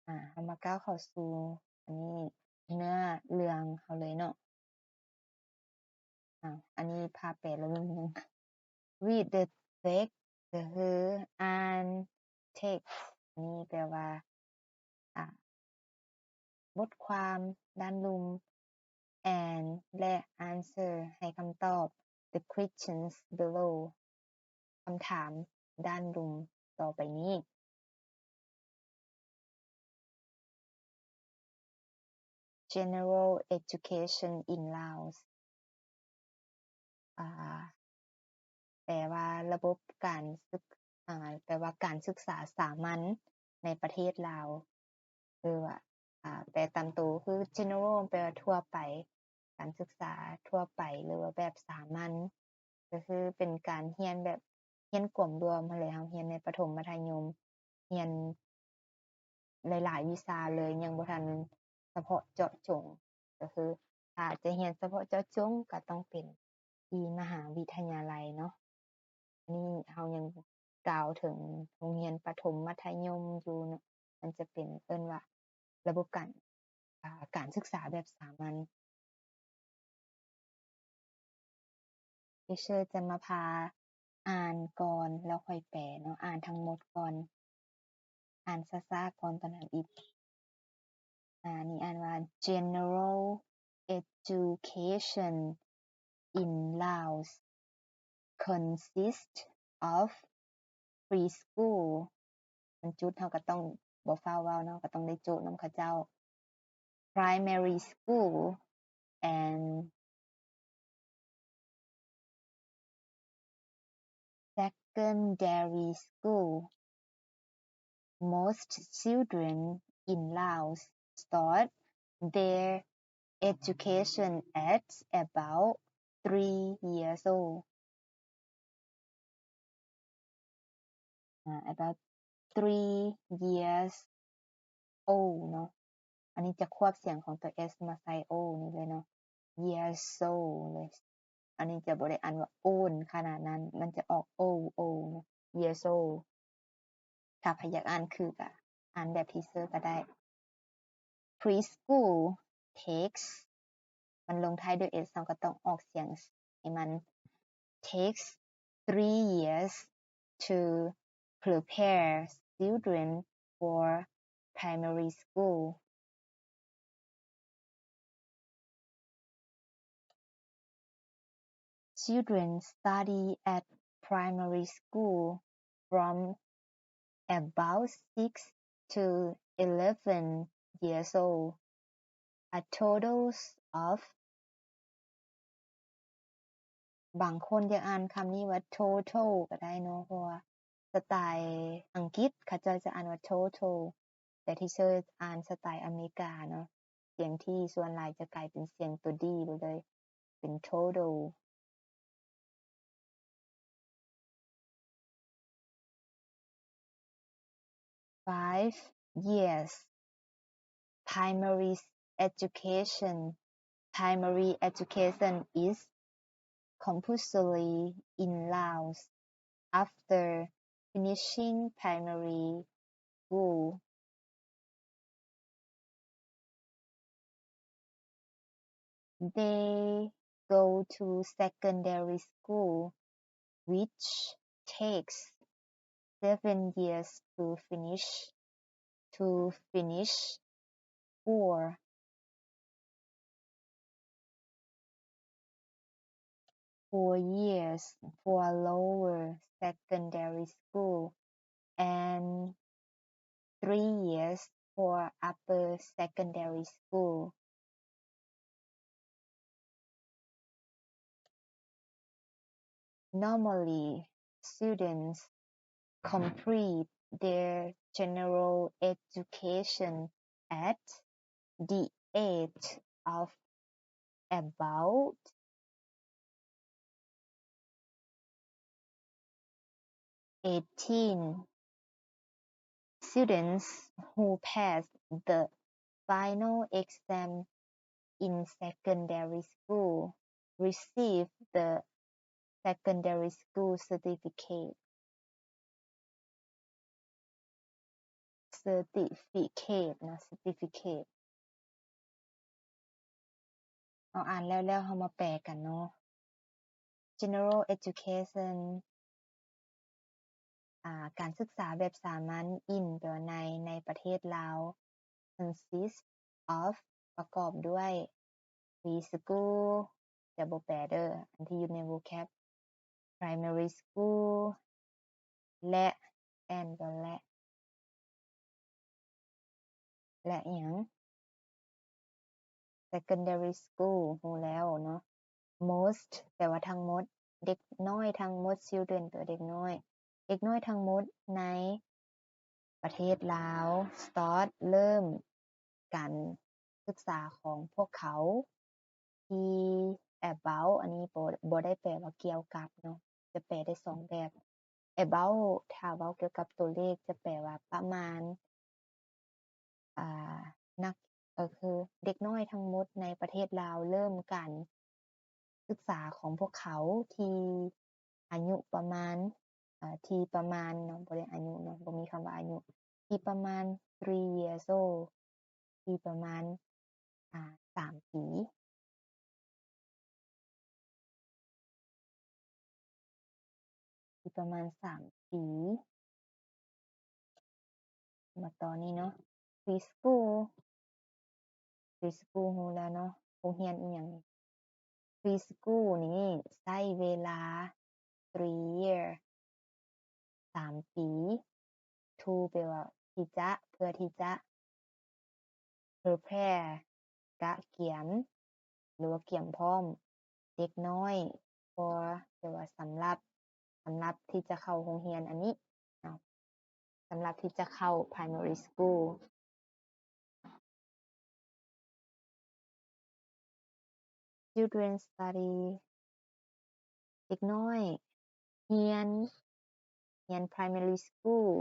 ອາ ເຮົາມາກ້າວເຂົ້າສູ່ອັນນີ້ ເນື້ອເລື່ອງເຮົາເລີຍເນາະ. ອາ ອັນນີ້ພາແປລະເບິ່ງ read the text ກໍຄືອ່ານ text ນີ້ແປວ່າ ອາ ບົດຄວາມດ້ານລຸ່ມ and ແລະ answer ໃຫ້ຄຳຕອບ the questions below ຄຳຖາມດ້ານລຸ່ມຕໍ່ໄປນີ້. General education in Laos ອາ ແປວ່າລະບົບການສຶກ ອາ ແປວ່າການສຶກສາສາມັນໃນປະເທດລາວ ຫຼືວ່າ ອາ ແປຕາມໂຕຄື general ແປວ່າທົ່ວໄປ, ການສຶກສາທົ່ວໄປ ຫຼືວ່າແບບສາມັນ ກໍຄືເປັນການຮຽນແບບຮຽນກວມລວມຫັ້ນແຫຼະ, ເຮົາຮຽນໃນປະຖົມ ມັດທະຍົມ ຮຽນຫຼາຍໆວິຊາເລີຍ, ຍັງບໍ່ທັນສະເພາະເຈາະຈົງ. ກໍຄືຖ້າຈະຮຽນສະເພາະເຈາະຈົງ ກໍຕ້ອງເປັນທີ່ມະຫາວິທະຍາໄລເນາະ. ນີ້ເຮົາຍັງກ່າວເຖິງໂຮງຮຽນປະຖົມ ມັດທະຍົມຢູ່ເນາະ, ມັນຈະເປັນເອີ້ນວ່າລະບົບການ ອາ ການສຶກສາແບບສາມັນ. ທີເຊີຈະມາພາອ່ານກ່ອນ ແລ້ວຄ່ອຍແປເນາະ, ອ່ານທັງໝົດກ່ອນ, ອ່ານຊ້າໆກ່ອນຕອນທຳອິດ. ອາ ນີ້ອ່ານວ່າ General education in Laos consist of preschool ມັນຈຸດ ເຮົາກໍຕ້ອງບໍ່ຟ້າວເວົ້າເນາະ, ກໍຕ້ອງໄດ້ໂຈະນຳເຂົາເຈົ້າ. Primary school and secondary school. Most children in Laos start their education at about three years old. ອາ about three years old ເນາະ. ອັນນີ້ຈະຄວບສຽງຂອງຕົວ s ມາໃສ່ o ນີ້ເລີຍເນາະ, years old ເລີຍ. ອັນນີ້ຈະບໍ່ໄດ້ອ່ານວ່າ old ຂະໜາດນັ້ນ, ມັນຈະອອກ o o ເນາະ, years old. ຖ້າໃຜຢາກອ່ານຄືກະອ່ານແບບທີເຊີກໍໄດ້. Preschool takes ມັນລົງທ້າຍດ້ວຍ s ເຮົາກໍຕ້ອງອອກສຽງໃຫ້ມັນ takes three years to prepare children for primary school. Children study at primary school from about six to eleven years old. A total of ບາງຄົນຈະອ່ານຄຳນີ້ວ່າ total ກໍໄດ້ເນາະ, ເພາະວ່າສະໄຕອັງກິດເຂົາເຈົ້າຈະອ່ານວ່າ total, ແຕ່ທີເຊີອ່ານສະໄຕອາເມລິກາເນາະ, ສຽງ t ສ່ວນຫຼາຍຈະກາຍເປັນສຽງຕົວ d ໄປເລີຍ, ເປັນ total. Five years. Primary education. Primary education is compulsory in Laos after finishing primary school. They go to secondary school, which takes seven years to finish, to finish four, four years for lower secondary school and three years for upper secondary school. Normally, students complete their general education at the age of about eighteen students who passed the final exam in secondary school receive the secondary school certificate. Certificate ເນາະ certificate ເຮົາອ່ານແລ້ວ ແລ້ວເຮົາມາແປກັນເນາະ. General education ອາ ການສຶກສາແບບສາມັນ, in ແປວ່າໃນ, ໃນປະເທດລາວ consists of ປະກອບດ້ວຍ preschool ຈະບໍ່ແປເດີ ອັນທີ່ຢູ່ໃນ vocab, primary school ແລະ and ກໍແລະ ແລະຫຍັງ? Secondary school ຮູ້ແລ້ວເນາະ. Most ແປວ່າທັງໝົດ, ເດັກນ້ອຍທັງໝົດ, children ແປວ່າເດັກນ້ອຍ, ເດັກນ້ອຍທັງໝົດໃນປະເທດລາວ start ເລີ່ມການສຶກສາຂອງພວກເຂົາ ທີ່ about ອັນນີ້ບໍ່ ບໍ່ໄດ້ແປວ່າກ່ຽວກັບເນາະ, ຈະແປໄດ້ສອງແບບ. About ຖ້າເວົ້າກ່ຽວກັບຕົວເລກ ຈະແປວ່າປະມານ ອາ ນັກ ກໍຄືເດັກນ້ອຍທັງໝົດໃນປະເທດລາວເລີ່ມການສຶກສາຂອງພວກເຂົາທີ່ອາຍຸປະມານ ເອີ ທີ່ປະມານເນາະ ບໍ່ໄດ້ອາຍຸເນາະ ບໍ່ມີຄຳວ່າອາຍຸ ທີ່ປະມານ three years old ທີ່ປະມານ ອາ ສາມປີ ທີ່ປະມານສາມປີ. ມາຕໍ່ນີ້ເນາະ preschool, preschool ຮູ້ແລ້ວເນາະ ໂຮງຮຽນອີ່ຫຍັງນີ້. Preschool ນີ້ໃຊ້ເວລາ three year ສາມປີ. To ແປວ່າທີ່ຈະ ເພື່ອທີ່ຈະ prepare ກະກຽມ ຫຼືວ່າກຽມພ້ອມເດັກນ້ອຍ for ແປວ່າສຳລັບ ສຳລັບທີ່ຈະເຂົ້າໂຮງຮຽນອັນນີ້ເນາະ ສຳລັບທີ່ຈະເຂົ້າ primary school. Children study ເດັກນ້ອຍຮຽນ ຮຽນ primary school.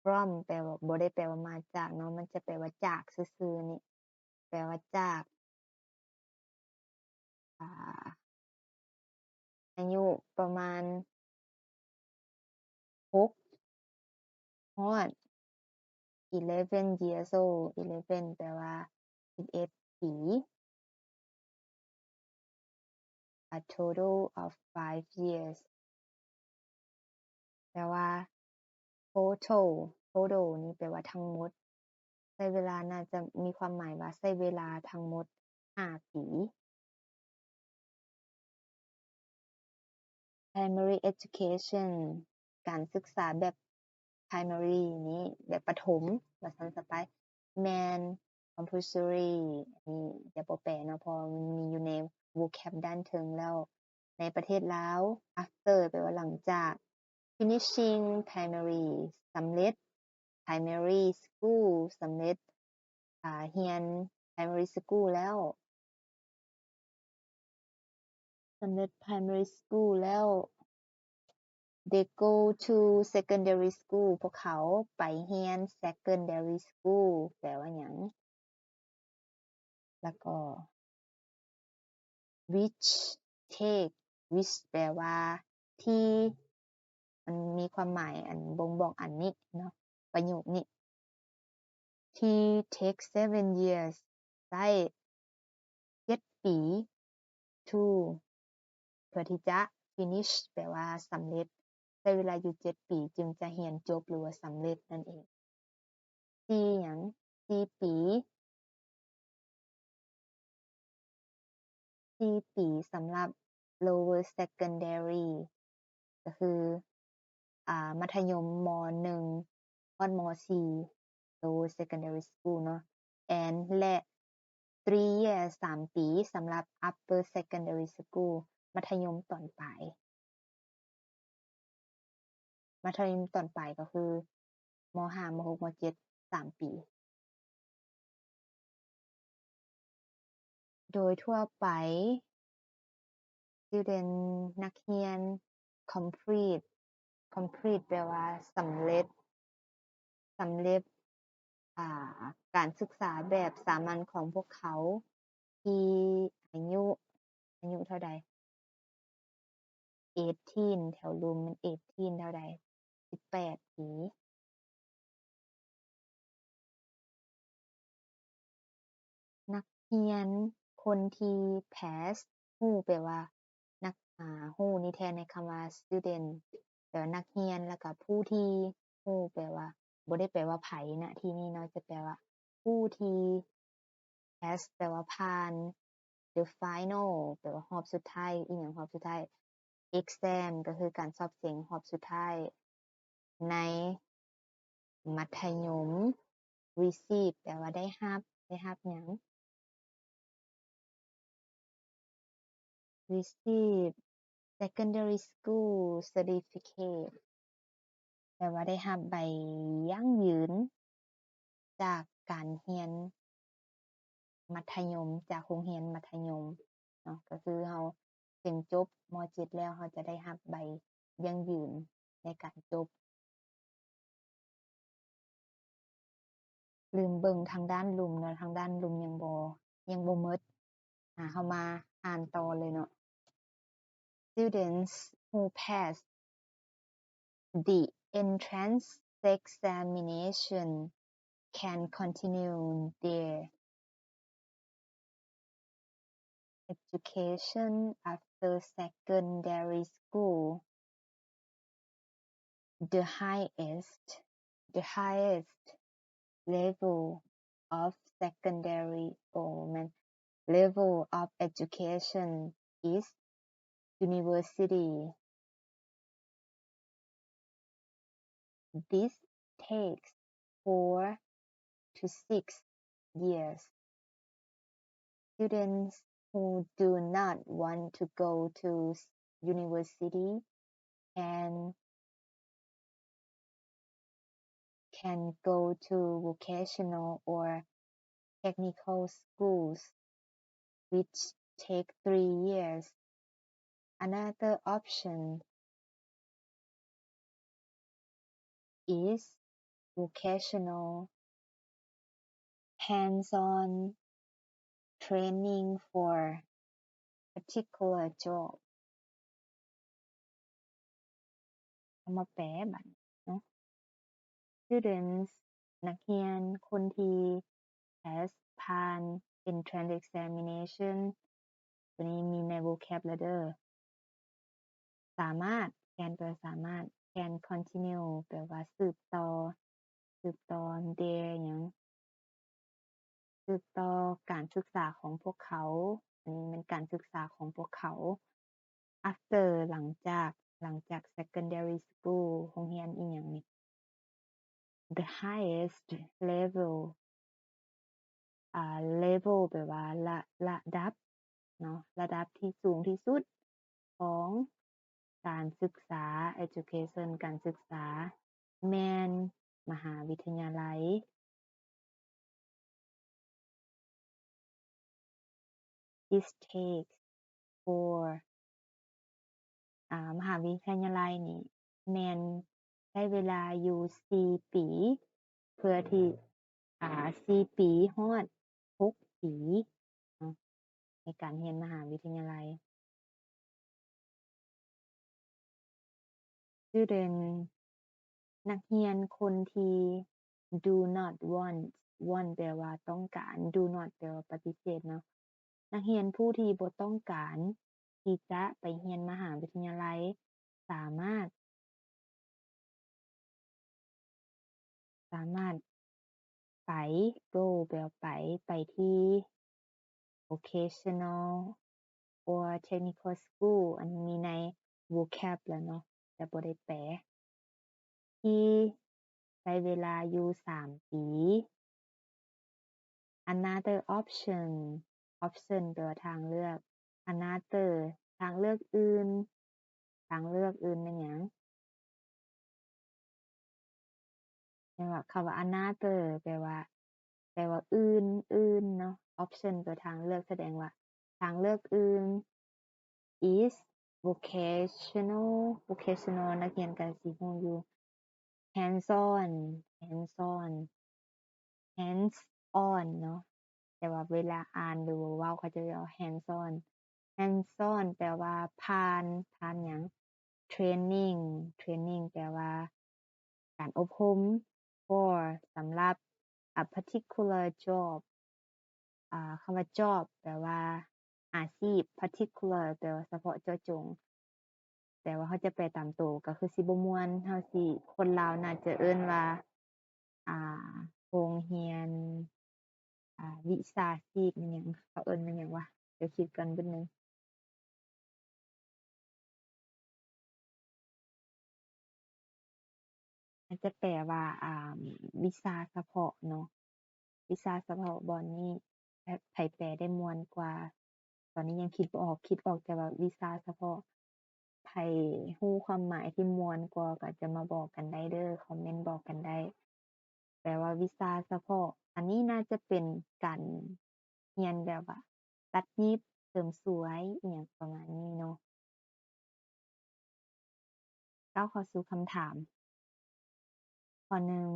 From ແປວ່າ ບໍ່ໄດ້ແປວ່າມາຈາກເນາະ ມັນຈະແປວ່າຈາກຊື່ໆ ນີ້ ແປວ່າຈາກ ອາ ອາຍຸປະມານຫົກຮອດ eleven years old, eleven ແປວ່າສິບເອັດປີ a total of five years ແປວ່າ total, total ນີ້ແປວ່າທັງໝົດ ໃຊ້ເວລາ ໜ້າຈະມີຄວາມໝາຍວ່າໃຊ້ເວລາທັງໝົດຫ້າປີ. Primary education ການສຶກສາແບບ primary ນີ້ ແບບປະຖົມວ່າຊັ້ນຊະໄປ ແມ່ນ compulsory ອັນນີ້ຈະບໍ່ແປເນາະ ເພາະວ່າມັນມີຢູ່ໃນ vocab ດ້ານເທິງແລ້ວ. ໃນປະເທດລາວ after ແປວ່າຫຼັງຈາກ finishing primary ສຳເລັດ primary school ສຳເລັດ ອາ ຮຽນ primary school ແລ້ວ ສຳເລັດ primary school ແລ້ວ they go to secondary school ພວກເຂົາໄປຮຽນ secondary school ແປວ່າຫຍັງ? ແລ້ວກໍ which take, which ແປວ່າທີ່ ມັນມີຄວາມໝາຍອັນບົ່ງບອກອັນນີ້ເນາະ ປະໂຫຍກນີ້ he take seven years ໃຊ້ເຈັດປີ to ເພື່ອທີ່ຈະ finish ແປວ່າສຳເລັດ ໃຊ້ເວລາຢູ່ເຈັດປີຈຶ່ງຈະຮຽນຈົບ ຫຼືວ່າສຳເລັດນັ້ນເອງ. ສີ່ຫຍັງ? ສີ່ປີ ສີ່ປີສຳລັບ lower secondary ກໍຄື ອາ ມັດທະຍົມ ມໍໜຶ່ງ ຮອດ ມໍສີ່ lower secondary school ເນາະ and ແລະ three year ສາມປີ ສຳລັບ upper secondary school ມັດທະຍົມຕອນປາຍ. ມັດທະຍົມຕອນປາຍກໍຄື ມໍຫ້າ ມໍຫົກ ມໍເຈັດ ສາມປີ. ໂດຍທົ່ວໄປ student ນັກຮຽນ complete complete ແປວ່າສຳເລັດ ສຳເລັດ ອ່າ ການສຶກສາແບບສາມັນຂອງພວກເຂົາ ທີ່ອາຍຸ ອາຍຸເທົ່າໃດ? eighteen ແຖວລຸ່ມແມ່ນ eighteen ເທົ່າໃດ? ສິບແປດປີ. ນັກຮຽນຄົນທີ່ pass ຮູ້ແປວ່າ ນັກ ອາ ຮູ້ນີ້ແທນໃນຄຳວ່າ student ແປວ່ານັກຮຽນ ແລ້ວກະຜູ້ທີ່ຮູ້ແປວ່າ ບໍ່ໄດ້ແປວ່າໃຜນະ ທີ່ນີ້ເນາະ ຈະແປວ່າຜູ້ທີ່ pass ແປວ່າຜ່ານ the final ແປວ່າຮອບສຸດທ້າຍ ອີ່ຫຍັງຮອບສຸດທ້າຍ exam ກໍຄືການສອບເສັງຮອບສຸດທ້າຍໃນມັດທະຍົມ receive ແປວ່າໄດ້ຮັບ ໄດ້ຮັບຫຍັງ? receive secondary school certificate ແປວ່າໄດ້ຮັບໃບຢັ້ງຢືນຈາກການຮຽນມັດທະຍົມ ຈາກໂຮງຮຽນມັດທະຍົມເນາະ ກໍຄືເຮົາຮຽນຈົບ ມ.ເຈັດ ແລ້ວ ເຮົາຈະໄດ້ຮັບໃບຢັ້ງຢືນໃນການຈົບ. ລືມເບິ່ງທາງດ້ານລຸ່ມເນາະ ທາງດ້ານລຸ່ມຍັງບໍ່ ຍັງບໍ່ໝົດ ອາ ເຮົາມາອ່ານຕໍ່ເລີຍເນາະ. Students who pass the entrance examination can continue their education after secondary school. The highest, the highest level of secondary, ໂອ ແມ່ນ level of education is university. This takes four to six years. Students who do not want to go to university can, can go to vocational or technical schools, which take three years. Another option is vocational hands-on training for particular job. ເອົາມາແປບັດນີ້ເນາະ. Students ນັກຮຽນຄົນທີ່ pass ຜ່ານ entrance examination ຕົວນີ້ມີໃນ vocab ແລ້ວເດີ. ສາມາດ can ແປວ່າສາມາດ can continue ແປວ່າສືບຕໍ່ ສືບຕໍ່ their ຫຍັງ ສືບຕໍ່ການສຶກສາຂອງພວກເຂົາ. ອັນນີ້ແມ່ນການສຶກສາຂອງພວກເຂົາ. After ຫຼັງຈາກ ຫຼັງຈາກ secondary school ໂຮງຮຽນອີ່ຫຍັງນີ້. The highest level ອາ level ແປວ່າລະ ລະດັບເນາະ ລະດັບທີ່ສູງທີ່ສຸດຂອງການສຶກສາ education ການສຶກສາ ແມ່ນມະຫາວິທະຍາໄລ. It takes four ອາ ມະຫາວິທະຍາໄລນີ້ແມ່ນໃຊ້ເວລາຢູ່ສີ່ປີ ເພື່ອທີ່ ອາ ສີ່ປີຮອດຫົກປີເນາະ ໃນການຮຽນມະຫາວິທະຍາໄລ. Student ນັກຮຽນຄົນທີ່ do not want want ແປວ່າຕ້ອງການ do not ແປວ່າປະຕິເສດເນາະ. ນັກຮຽນຜູ້ທີ່ບໍ່ຕ້ອງການທີ່ຈະໄປຮຽນມະຫາວິທະຍາໄລ ສາມາດ ສາມາດໄປ go ແປວ່າໄປ ໄປທີ່ vocational or technical school ອັນມີໃນ vocab ແລ້ວເນາະ ແຕ່ບໍ່ໄດ້ແປ ທີ່ໃຊ້ເວລາຢູ່ສາມປີ. Another option option ແປວ່າທາງເລືອກ another ທາງເລືອກອື່ນ ທາງເລືອກອື່ນແມ່ນຫຍັງ? ແມ່ນວ່າ ຄຳວ່າ another ແປວ່າ ແປວ່າອື່ນ ອື່ນເນາະ option ແປວ່າທາງເລືອກ ສະແດງວ່າ າງເລືອກອື່ນ is vocational, vocational ນັກຮຽນກໍຊິຮູ້ຢູ່ hands on, hands on, hands on ເນາະ ແຕ່ວ່າເວລາອ່ານ ຫຼືວ່າເວົ້າ ເຂົາເຈົ້າເວົ້າ hands on, hands on ແປວ່າຜ່ານ, ຜ່ານຫຍັງ? training, training ແປວ່າການອົບຮົມ for ສຳລັບ a particular job. ອາ ຄຳວ່າ job ແປວ່າອາຊີບ, particular ແປວ່າສະເພາະເຈາະຈົງ. ແຕ່ວ່າເຮົາຈະແປຕາມໂຕກໍຄືຊິບໍ່ມ່ວນ, ເຮົາຊິ ຄົນລາວໜ້າຈະເອີ້ນວ່າ ອ່າ ໂຮງຮຽນ ອ່າ ວິຊາຊີບ ແມ່ນຫຍັງ ເຂົາເອີ້ນວ່າຫຍັງວະ? ດຽວຄິດກ່ອນແປັບໜຶ່ງ. ອາດຈະແປວ່າ ອ່າ ວິຊາສະເພາະເນາະ, ວິຊາສະເພາະ. ບ່ອນນີ້ ໃຜແປໄດ້ມ່ວນກວ່າ? ຕອນນີ້ຍັງຄິດບໍ່ອອກ, ຄິດອອກແຕ່ວ່າວິຊາສະເພາະ. ໃຜຮູ້ຄວາມໝາຍທີ່ມ່ວນກວ່າກໍຈະມາບອກກັນໄດ້ເດີ້, ຄອມເມັນບອກກັນໄດ້. ແປວ່າວິຊາສະເພາະ. ອັນນີ້ໜ້າຈະເປັນການຮຽນແບບວ່າຕັດຫຍິບ, ເສີມສວຍ ອີ່ຫຍັງປະມານນີ້ເນາະ. ກ້າວເຂົ້າສູ່ຄຳຖາມ. ຂໍ້ໜຶ່ງ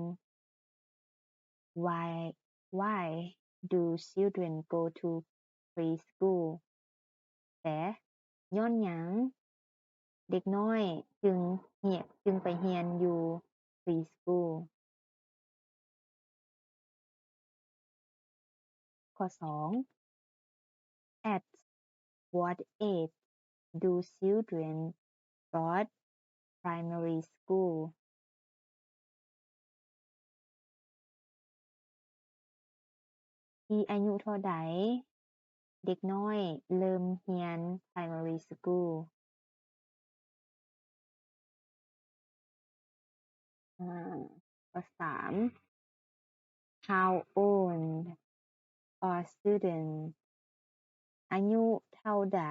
Why, why do children go to preschool? ແປ ຍ້ອນຫຍັງເດັກນ້ອຍຈຶ່ງຮຽນ, ຈຶ່ງໄປຮຽນຢູ່ preschool? ຂໍ້ສອງ At what age do children start primary school? ທີ່ອາຍຸເທົ່າໃດເດັກນ້ອຍເລີ່ມຮຽນ primary school? ອາ ຂໍ້ສາມ How old are students? ອາຍຸເທົ່າໃດ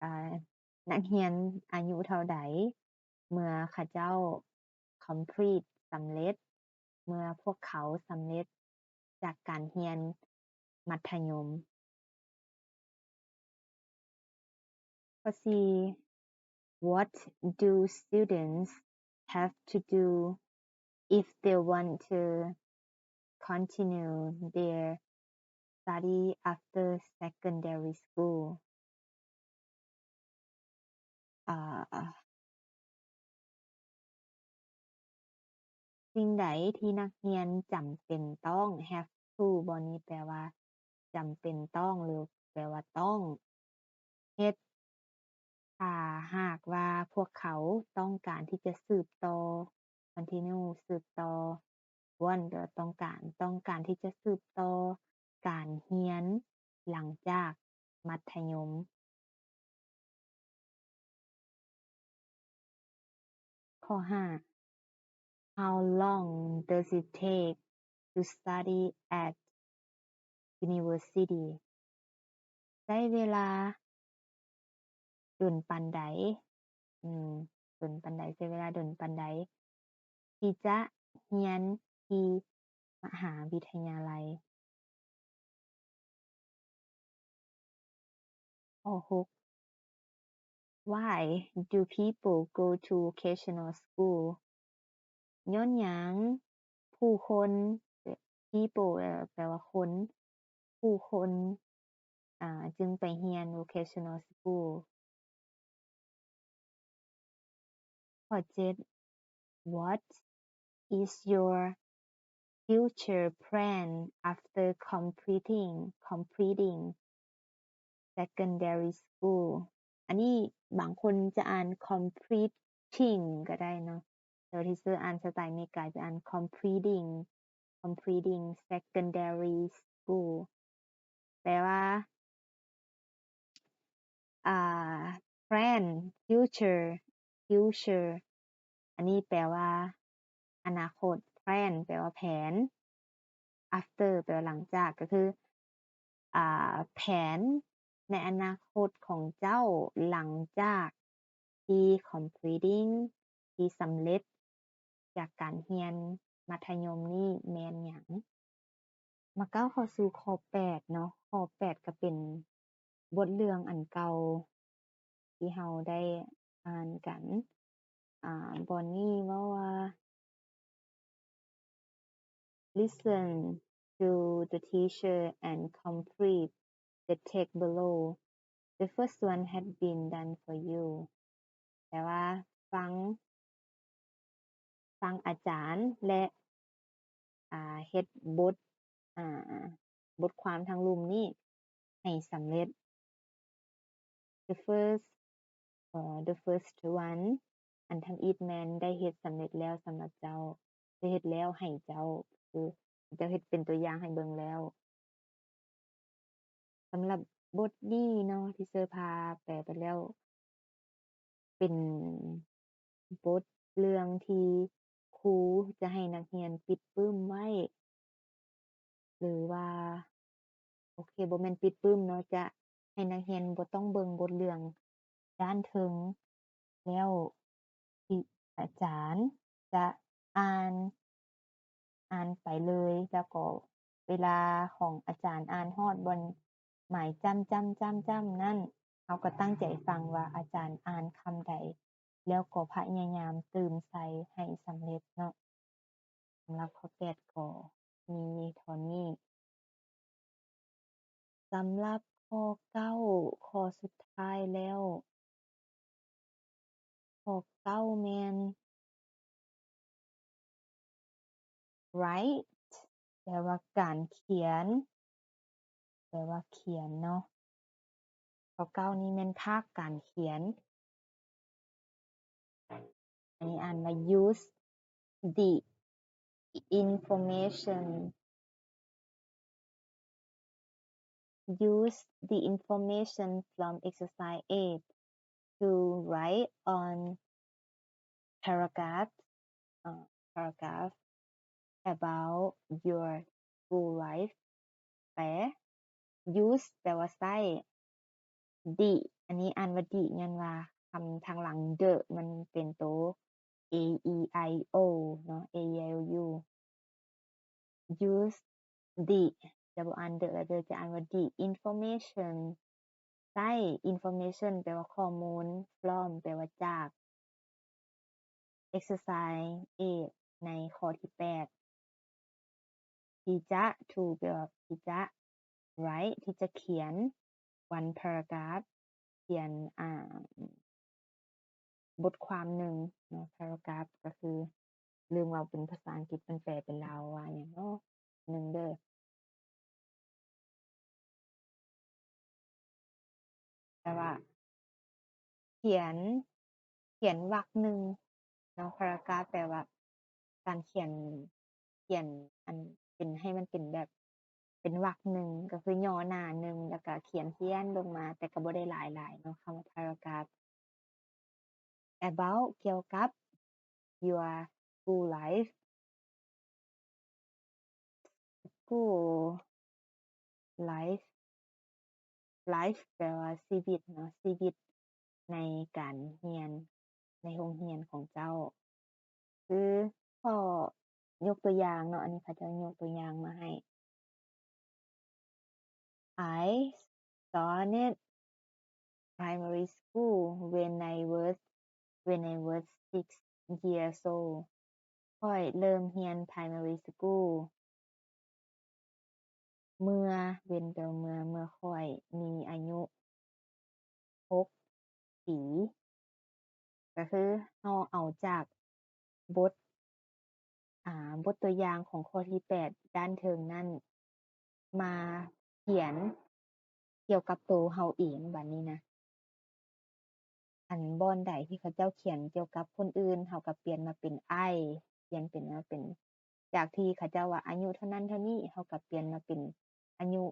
ອາ ນັກຮຽນອາຍຸເທົ່າໃດ ເມື່ອເຂົາເຈົ້າ complete ສຳເລັດ, ເມື່ອພວກເຂົາສຳເລັດຈາກການຮຽນມັດທະຍົມ? ຂໍ້ສີ່ What do students have to do if they want to continue their study after secondary school? ອາ ສິ່ງໃດທີ່ນັກຮຽນຈຳເປັນຕ້ອງ have to ບ່ອນນີ້ແປວ່າຈຳເປັນຕ້ອງ ຫຼື ແປວ່າຕ້ອງເຮັດ ຖ້າຫາກວ່າພວກເຂົາຕ້ອງການທີ່ຈະສືບຕໍ່ continue ສືບຕໍ່ want ແປວ່າຕ້ອງການ, ຕ້ອງການທີ່ຈະສືບຕໍ່ການຮຽນຫຼັງຈາກມັດທະຍົມ. ຂໍ້ຫ້າ How long does it take to study at university? ໃຊ້ເວລາດົນປານໃດ? ອືມ ດົນປານໃດ? ໃຊ້ເວລາດົນປານໃດ ທີ່ຈະຮຽນທີ່ມະຫາວິທະຍາໄລ? ຂໍ້ຫົກ Why do people go to vocational school? ຍ້ອນຫຍັງຜູ້ຄົນ people ແປວ່າຄົນ ຜູ້ຄົນ ອາ ຈຶ່ງໄປຮຽນ vocational school? ຂໍ້ເຈັດ What is your future plan after completing, completing secondary school? ອັນນີ້ບາງຄົນຈະອ່ານ completing ກໍໄດ້ເນາະ, ແຕ່ວ່າທີ່ເຊີອ່ານສະໄຕເມກາຈະອ່ານ completing, completing secondary school. ແປວ່າ ອ່າ plan future, future ອັນນີ້ແປວ່າອະນາຄົດ, plan ແປວ່າແຜນ, after ແປວ່າຫຼັງຈາກ, ກໍຄື ອ່າ ແຜນໃນອະນາຄົດຂອງເຈົ້າຫຼັງຈາກທີ່ completing ທີ່ສຳເລັດຈາກການຮຽນມັດທະຍົມນີ້ແມ່ນຫຍັງ? ມາກ້າວເຂົ້າສູ່ຂໍ້ແປດເນາະ. ຂໍ້ແປດກໍເປັນບົດເລື່ອງອັນເກົ່າທີ່ເຮົາໄດ້ອ່ານກັນ. ອາ ບ່ອນນີ້ເວົ້າວ່າ Listen to the teacher and complete the text below. The first one has been done for you. ແປວ່າ ຟັງ ຟັງອາຈານ ແລະ ອາ ເຮັດບົດ ອາ ບົດຄວາມທາງລຸ່ມນີ້ໃຫ້ສຳເລັດ. The first, ເອີ the first one ອັນທຳອິດແມ່ນໄດ້ເຮັດສຳເລັດແລ້ວສຳລັບເຈົ້າ, ໄດ້ເຮັດແລ້ວໃຫ້ເຈົ້າ, ຄືເຈົ້າເຮັດເປັນຕົວຢ່າງໃຫ້ເບິ່ງແລ້ວ. ສຳລັບບົດນີ້ເນາະ ທີ່ເຊີພາແປໄປແລ້ວ ເປັນບົດເລື່ອງທີ່ຄູຈະໃຫ້ນັກຮຽນປິດປຶ້ມໄວ້ ຫຼືວ່າ ໂອເຄ ບໍ່ແມ່ນປິດປຶ້ມເນາະ, ຈະໃຫ້ນັກຮຽນບໍ່ຕ້ອງເບິ່ງບົດເລື່ອງດ້ານເທິງ ແລ້ວທີ່ອາຈານຈະອ່ານ ອ່ານໄປເລີຍ, ແລ້ວກໍເວລາຂອງອາຈານອ່ານຮອດບ່ອນໝາຍຈ້ຳໆໆໆນັ້ນ, ເຮົາກໍຕັ້ງໃຈຟັງວ່າອາຈານອ່ານຄຳໃດ, ແລ້ວກໍພະຍາຍາມຕື່ມໃສ່ໃຫ້ສຳເລັດເນາະ. ສຳລັບຂໍ້ແປດກໍມີເທົ່ານີ້. ສຳລັບຂໍ້ເກົ້າ ຂໍ້ສຸດທ້າຍແລ້ວ. ຂໍ້ເກົ້າແມ່ນ write ແປວ່າການຂຽນ, ແປວ່າຂຽນເນາະ. ຂໍ້ເກົ້ານີ້ແມ່ນພາກການຂຽນ. ອັນນີ້ອ່ານວ່າ use the information, use the information from exercise eight to write on paragraph, ເອີ paragraph about your school life. ແປ use ແປວ່າໃຊ້, the ອັນນີ້ອ່ານວ່າ the ຍ້ອນວ່າຄຳທາງຫຼັງ the ມັນເປັນໂຕ a e i o ເນາະ, a e i o u. Use the ຈະບໍ່ອ່ານ the ແລ້ວເດີ, ຈະອ່ານວ່າ the information. ໃຊ້ information ແປວ່າຂໍ້ມູນ, from ແປວ່າຈາກ. Exercise eight ໃນຂໍ້ທີແປດ ທີ່ຈະ to ແປວ່າທີ່ຈະ write ທີ່ຈະຂຽນ one paragraph ຂຽນ ອາ ບົດຄວາມໜຶ່ງເນາະ. Paragraph ກໍຄື ລືມເວົ້າເປັນພາສາອັງກິດ ເພິ່ນແປເປັນລາວວ່າຫຍັງເນາະ ໜຶ່ງເດີ. ແປວ່າຂຽນ ຂຽນວັກໜຶ່ງເນາະ, paragraph ແປວ່າການຂຽນ ຂຽນອັນເປັນ ໃຫ້ມັນເປັນແບບເປັນວັກໜຶ່ງ, ກໍຄືຫຍໍ້ໜ້າໜຶ່ງ ແລ້ວກໍຂຽນ ຂຽນລົງມາ, ແຕ່ກໍບໍ່ໄດ້ຫຼາຍຫຼາຍເນາະ ຄຳວ່າ paragraph. About ກ່ຽວກັບ your school life. School life, life ແປວ່າຊີວິດເນາະ, ຊີວິດໃນການຮຽນ ໃນໂຮງຮຽນຂອງເຈົ້າ. ຄືຂໍ້ ຍົກຕົວຢ່າງເນາະ, ອັນນີ້ເຂົາເຈົ້າຍົກຕົວຢ່າງມາໃຫ້. I started primary school when I was, when I was six years old. ຂ້ອຍເລີ່ມຮຽນ primary school ເມື່ອ ເວັນແປວ່າເມື່ອ, ເມື່ອຂ້ອຍມີອາຍຸຫົກປີ. ກໍຄືເຮົາເອົາຈາກບົດ ອາ ບົດຕົວຢ່າງຂອງຂໍ້ທີແປດດ້ານເທິງນັ້ນ ມາຂຽນກ່ຽວກັບໂຕເຮົາເອງ. ບາດນີ້ນະ ອັນບ່ອນໃດທີ່ເຂົາເຈົ້າຂຽນກ່ຽວກັບຄົນອື່ນ ເຮົາກໍປ່ຽນມາເປັນ I, ປ່ຽນເປັນ ມາເປັນ ຈາກທີ່ເຂົາເຈົ້າວ່າອາຍຸເທົ່ານັ້ນເທົ່ານີ້ ເຮົາກໍປ່ຽນມາເປັນອາຍຸ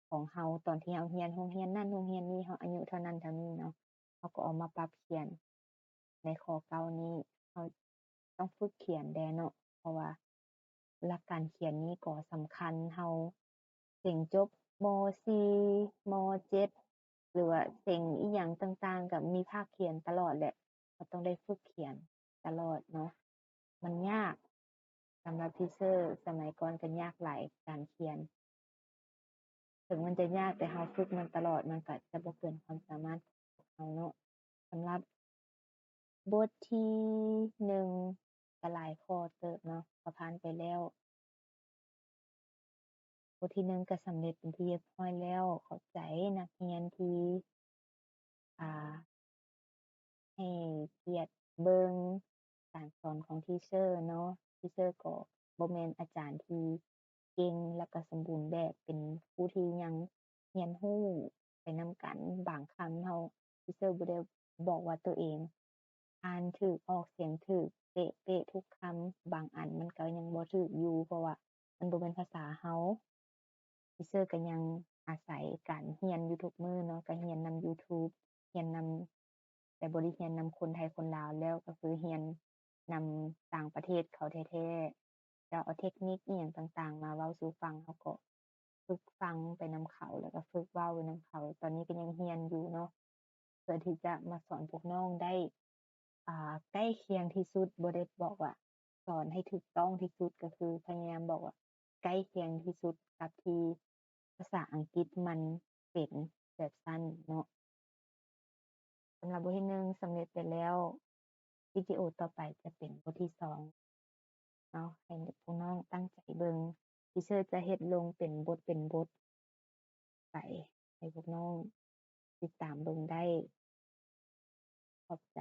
ຂອງເຮົາ ຕອນທີ່ເຮົາຮຽນໂຮງຮຽນນັ້ນໂຮງຮຽນນີ້ ເຮົາອາຍຸເທົ່ານັ້ນເທົ່ານີ້ເນາະ, ເຮົາກໍເອົາມາປັບຂຽນໃນຂໍ້ເກົ້ານີ້. ເຮົາຕ້ອງຝຶກຂຽນແດ່ເນາະ ເພາະວ່າຫຼັກການຂຽນນີ້ກໍສຳຄັນ. ເຮົາເສັງຈົບ ມ.ສີ່ ມ.ເຈັດ ຫຼືວ່າເສັງອີ່ຫຍັງຕ່າງໆ ກໍມີພາກຂຽນຕະຫຼອດແຫຼະ, ເຮົາຕ້ອງໄດ້ຝຶກຂຽນຕະຫຼອດເນາະ. ມັນຍາກ, ສຳລັບທີເຊີສະໄໝກ່ອນກໍຍາກຫຼາຍການຂຽນ. ເຖິງມັນຈະຍາກ ແຕ່ເຮົາຝຶກມັນຕະຫຼອດ ມັນກໍຈະບໍ່ເກີນຄວາມສາມາດຂອງເຮົາເນາະ. ສຳລັບບົດທີໜຶ່ງກໍຫຼາຍຂໍ້ເຕີບເນາະ ກໍຜ່ານໄປແລ້ວ. ບົດທີໜຶ່ງກໍສຳເລັດເປັນທີ່ຮຽບຮ້ອຍແລ້ວ. ຂອບໃຈນັກຮຽນທີ່ ອ່າ ໃຫ້ກຽດເບິ່ງການສອນຂອງທີເຊີເນາະ. ທີເຊີກໍບໍ່ແມ່ນອາຈານທີ່ເກັ່ງ ແລ້ວກໍສົມບູນແບບ, ເປັນຜູ້ທີ່ຍັງຮຽນຮູ້ໄປນຳກັນ. ບາງຄຳເຮົາ ທີເຊີບໍ່ໄດ້ບອກວ່າຕົວເອງອ່ານຖືກ, ອອກສຽງຖືກເປະໆທຸກຄຳ, ບາງອັນມັນກໍຍັງບໍ່ຖືກຢູ່ ເພາະວ່າມັນບໍ່ແມ່ນພາສາເຮົາ. ທີເຊີກໍຍັງອາໄສການຮຽນຢູ່ທຸກມື້ເນາະ, ກໍຮຽນນຳ YouTube ຮຽນນຳ ແຕ່ບໍ່ໄດ້ຮຽນນຳຄົນໄທຄົນລາວແລ້ວ, ກໍຄືຮຽນນຳຕ່າງປະເທດເຂົາແທ້ໆ. ແລ້ວເອົາເທັກນິກອີ່ຫຍັງຕ່າງໆມາເວົ້າສູ່ຟັງ, ເຮົາກໍຝຶກຟັງໄປນຳເຂົາ ແລ້ວກໍຝຶກເວົ້າໄປນຳເຂົາ. ຕອນນີ້ກໍຍັງຮຽນຢູ່ເນາະ ເພື່ອທີ່ຈະມາສອນພວກນ້ອງໄດ້ ອ່າ ໃກ້ຄຽງທີ່ສຸດ, ບໍ່ໄດ້ບອກວ່າສອນໃຫ້ຖືກຕ້ອງທີ່ສຸດ, ກໍຄືພະຍາຍາມບອກວ່າໃກ້ຄຽງທີ່ສຸດກັບທີ່ພາສາອັງກິດມັນເປັນ, ແບບຊັ້ນເນາະ. ສຳລັບບົດທີໜຶ່ງສຳເລັດໄປແລ້ວ, ວິດີໂອຕໍ່ໄປຈະເປັນບົດທີສອງເນາະ. ໃຫ້ພວກນ້ອງຕັ້ງໃຈເບິ່ງ, ທີເຊີຈະເຮັດລົງເປັນບົດເປັນບົດໄປ ໃຫ້ພວກນ້ອງຕິດຕາມເບິ່ງໄດ້. ຂອບໃຈ.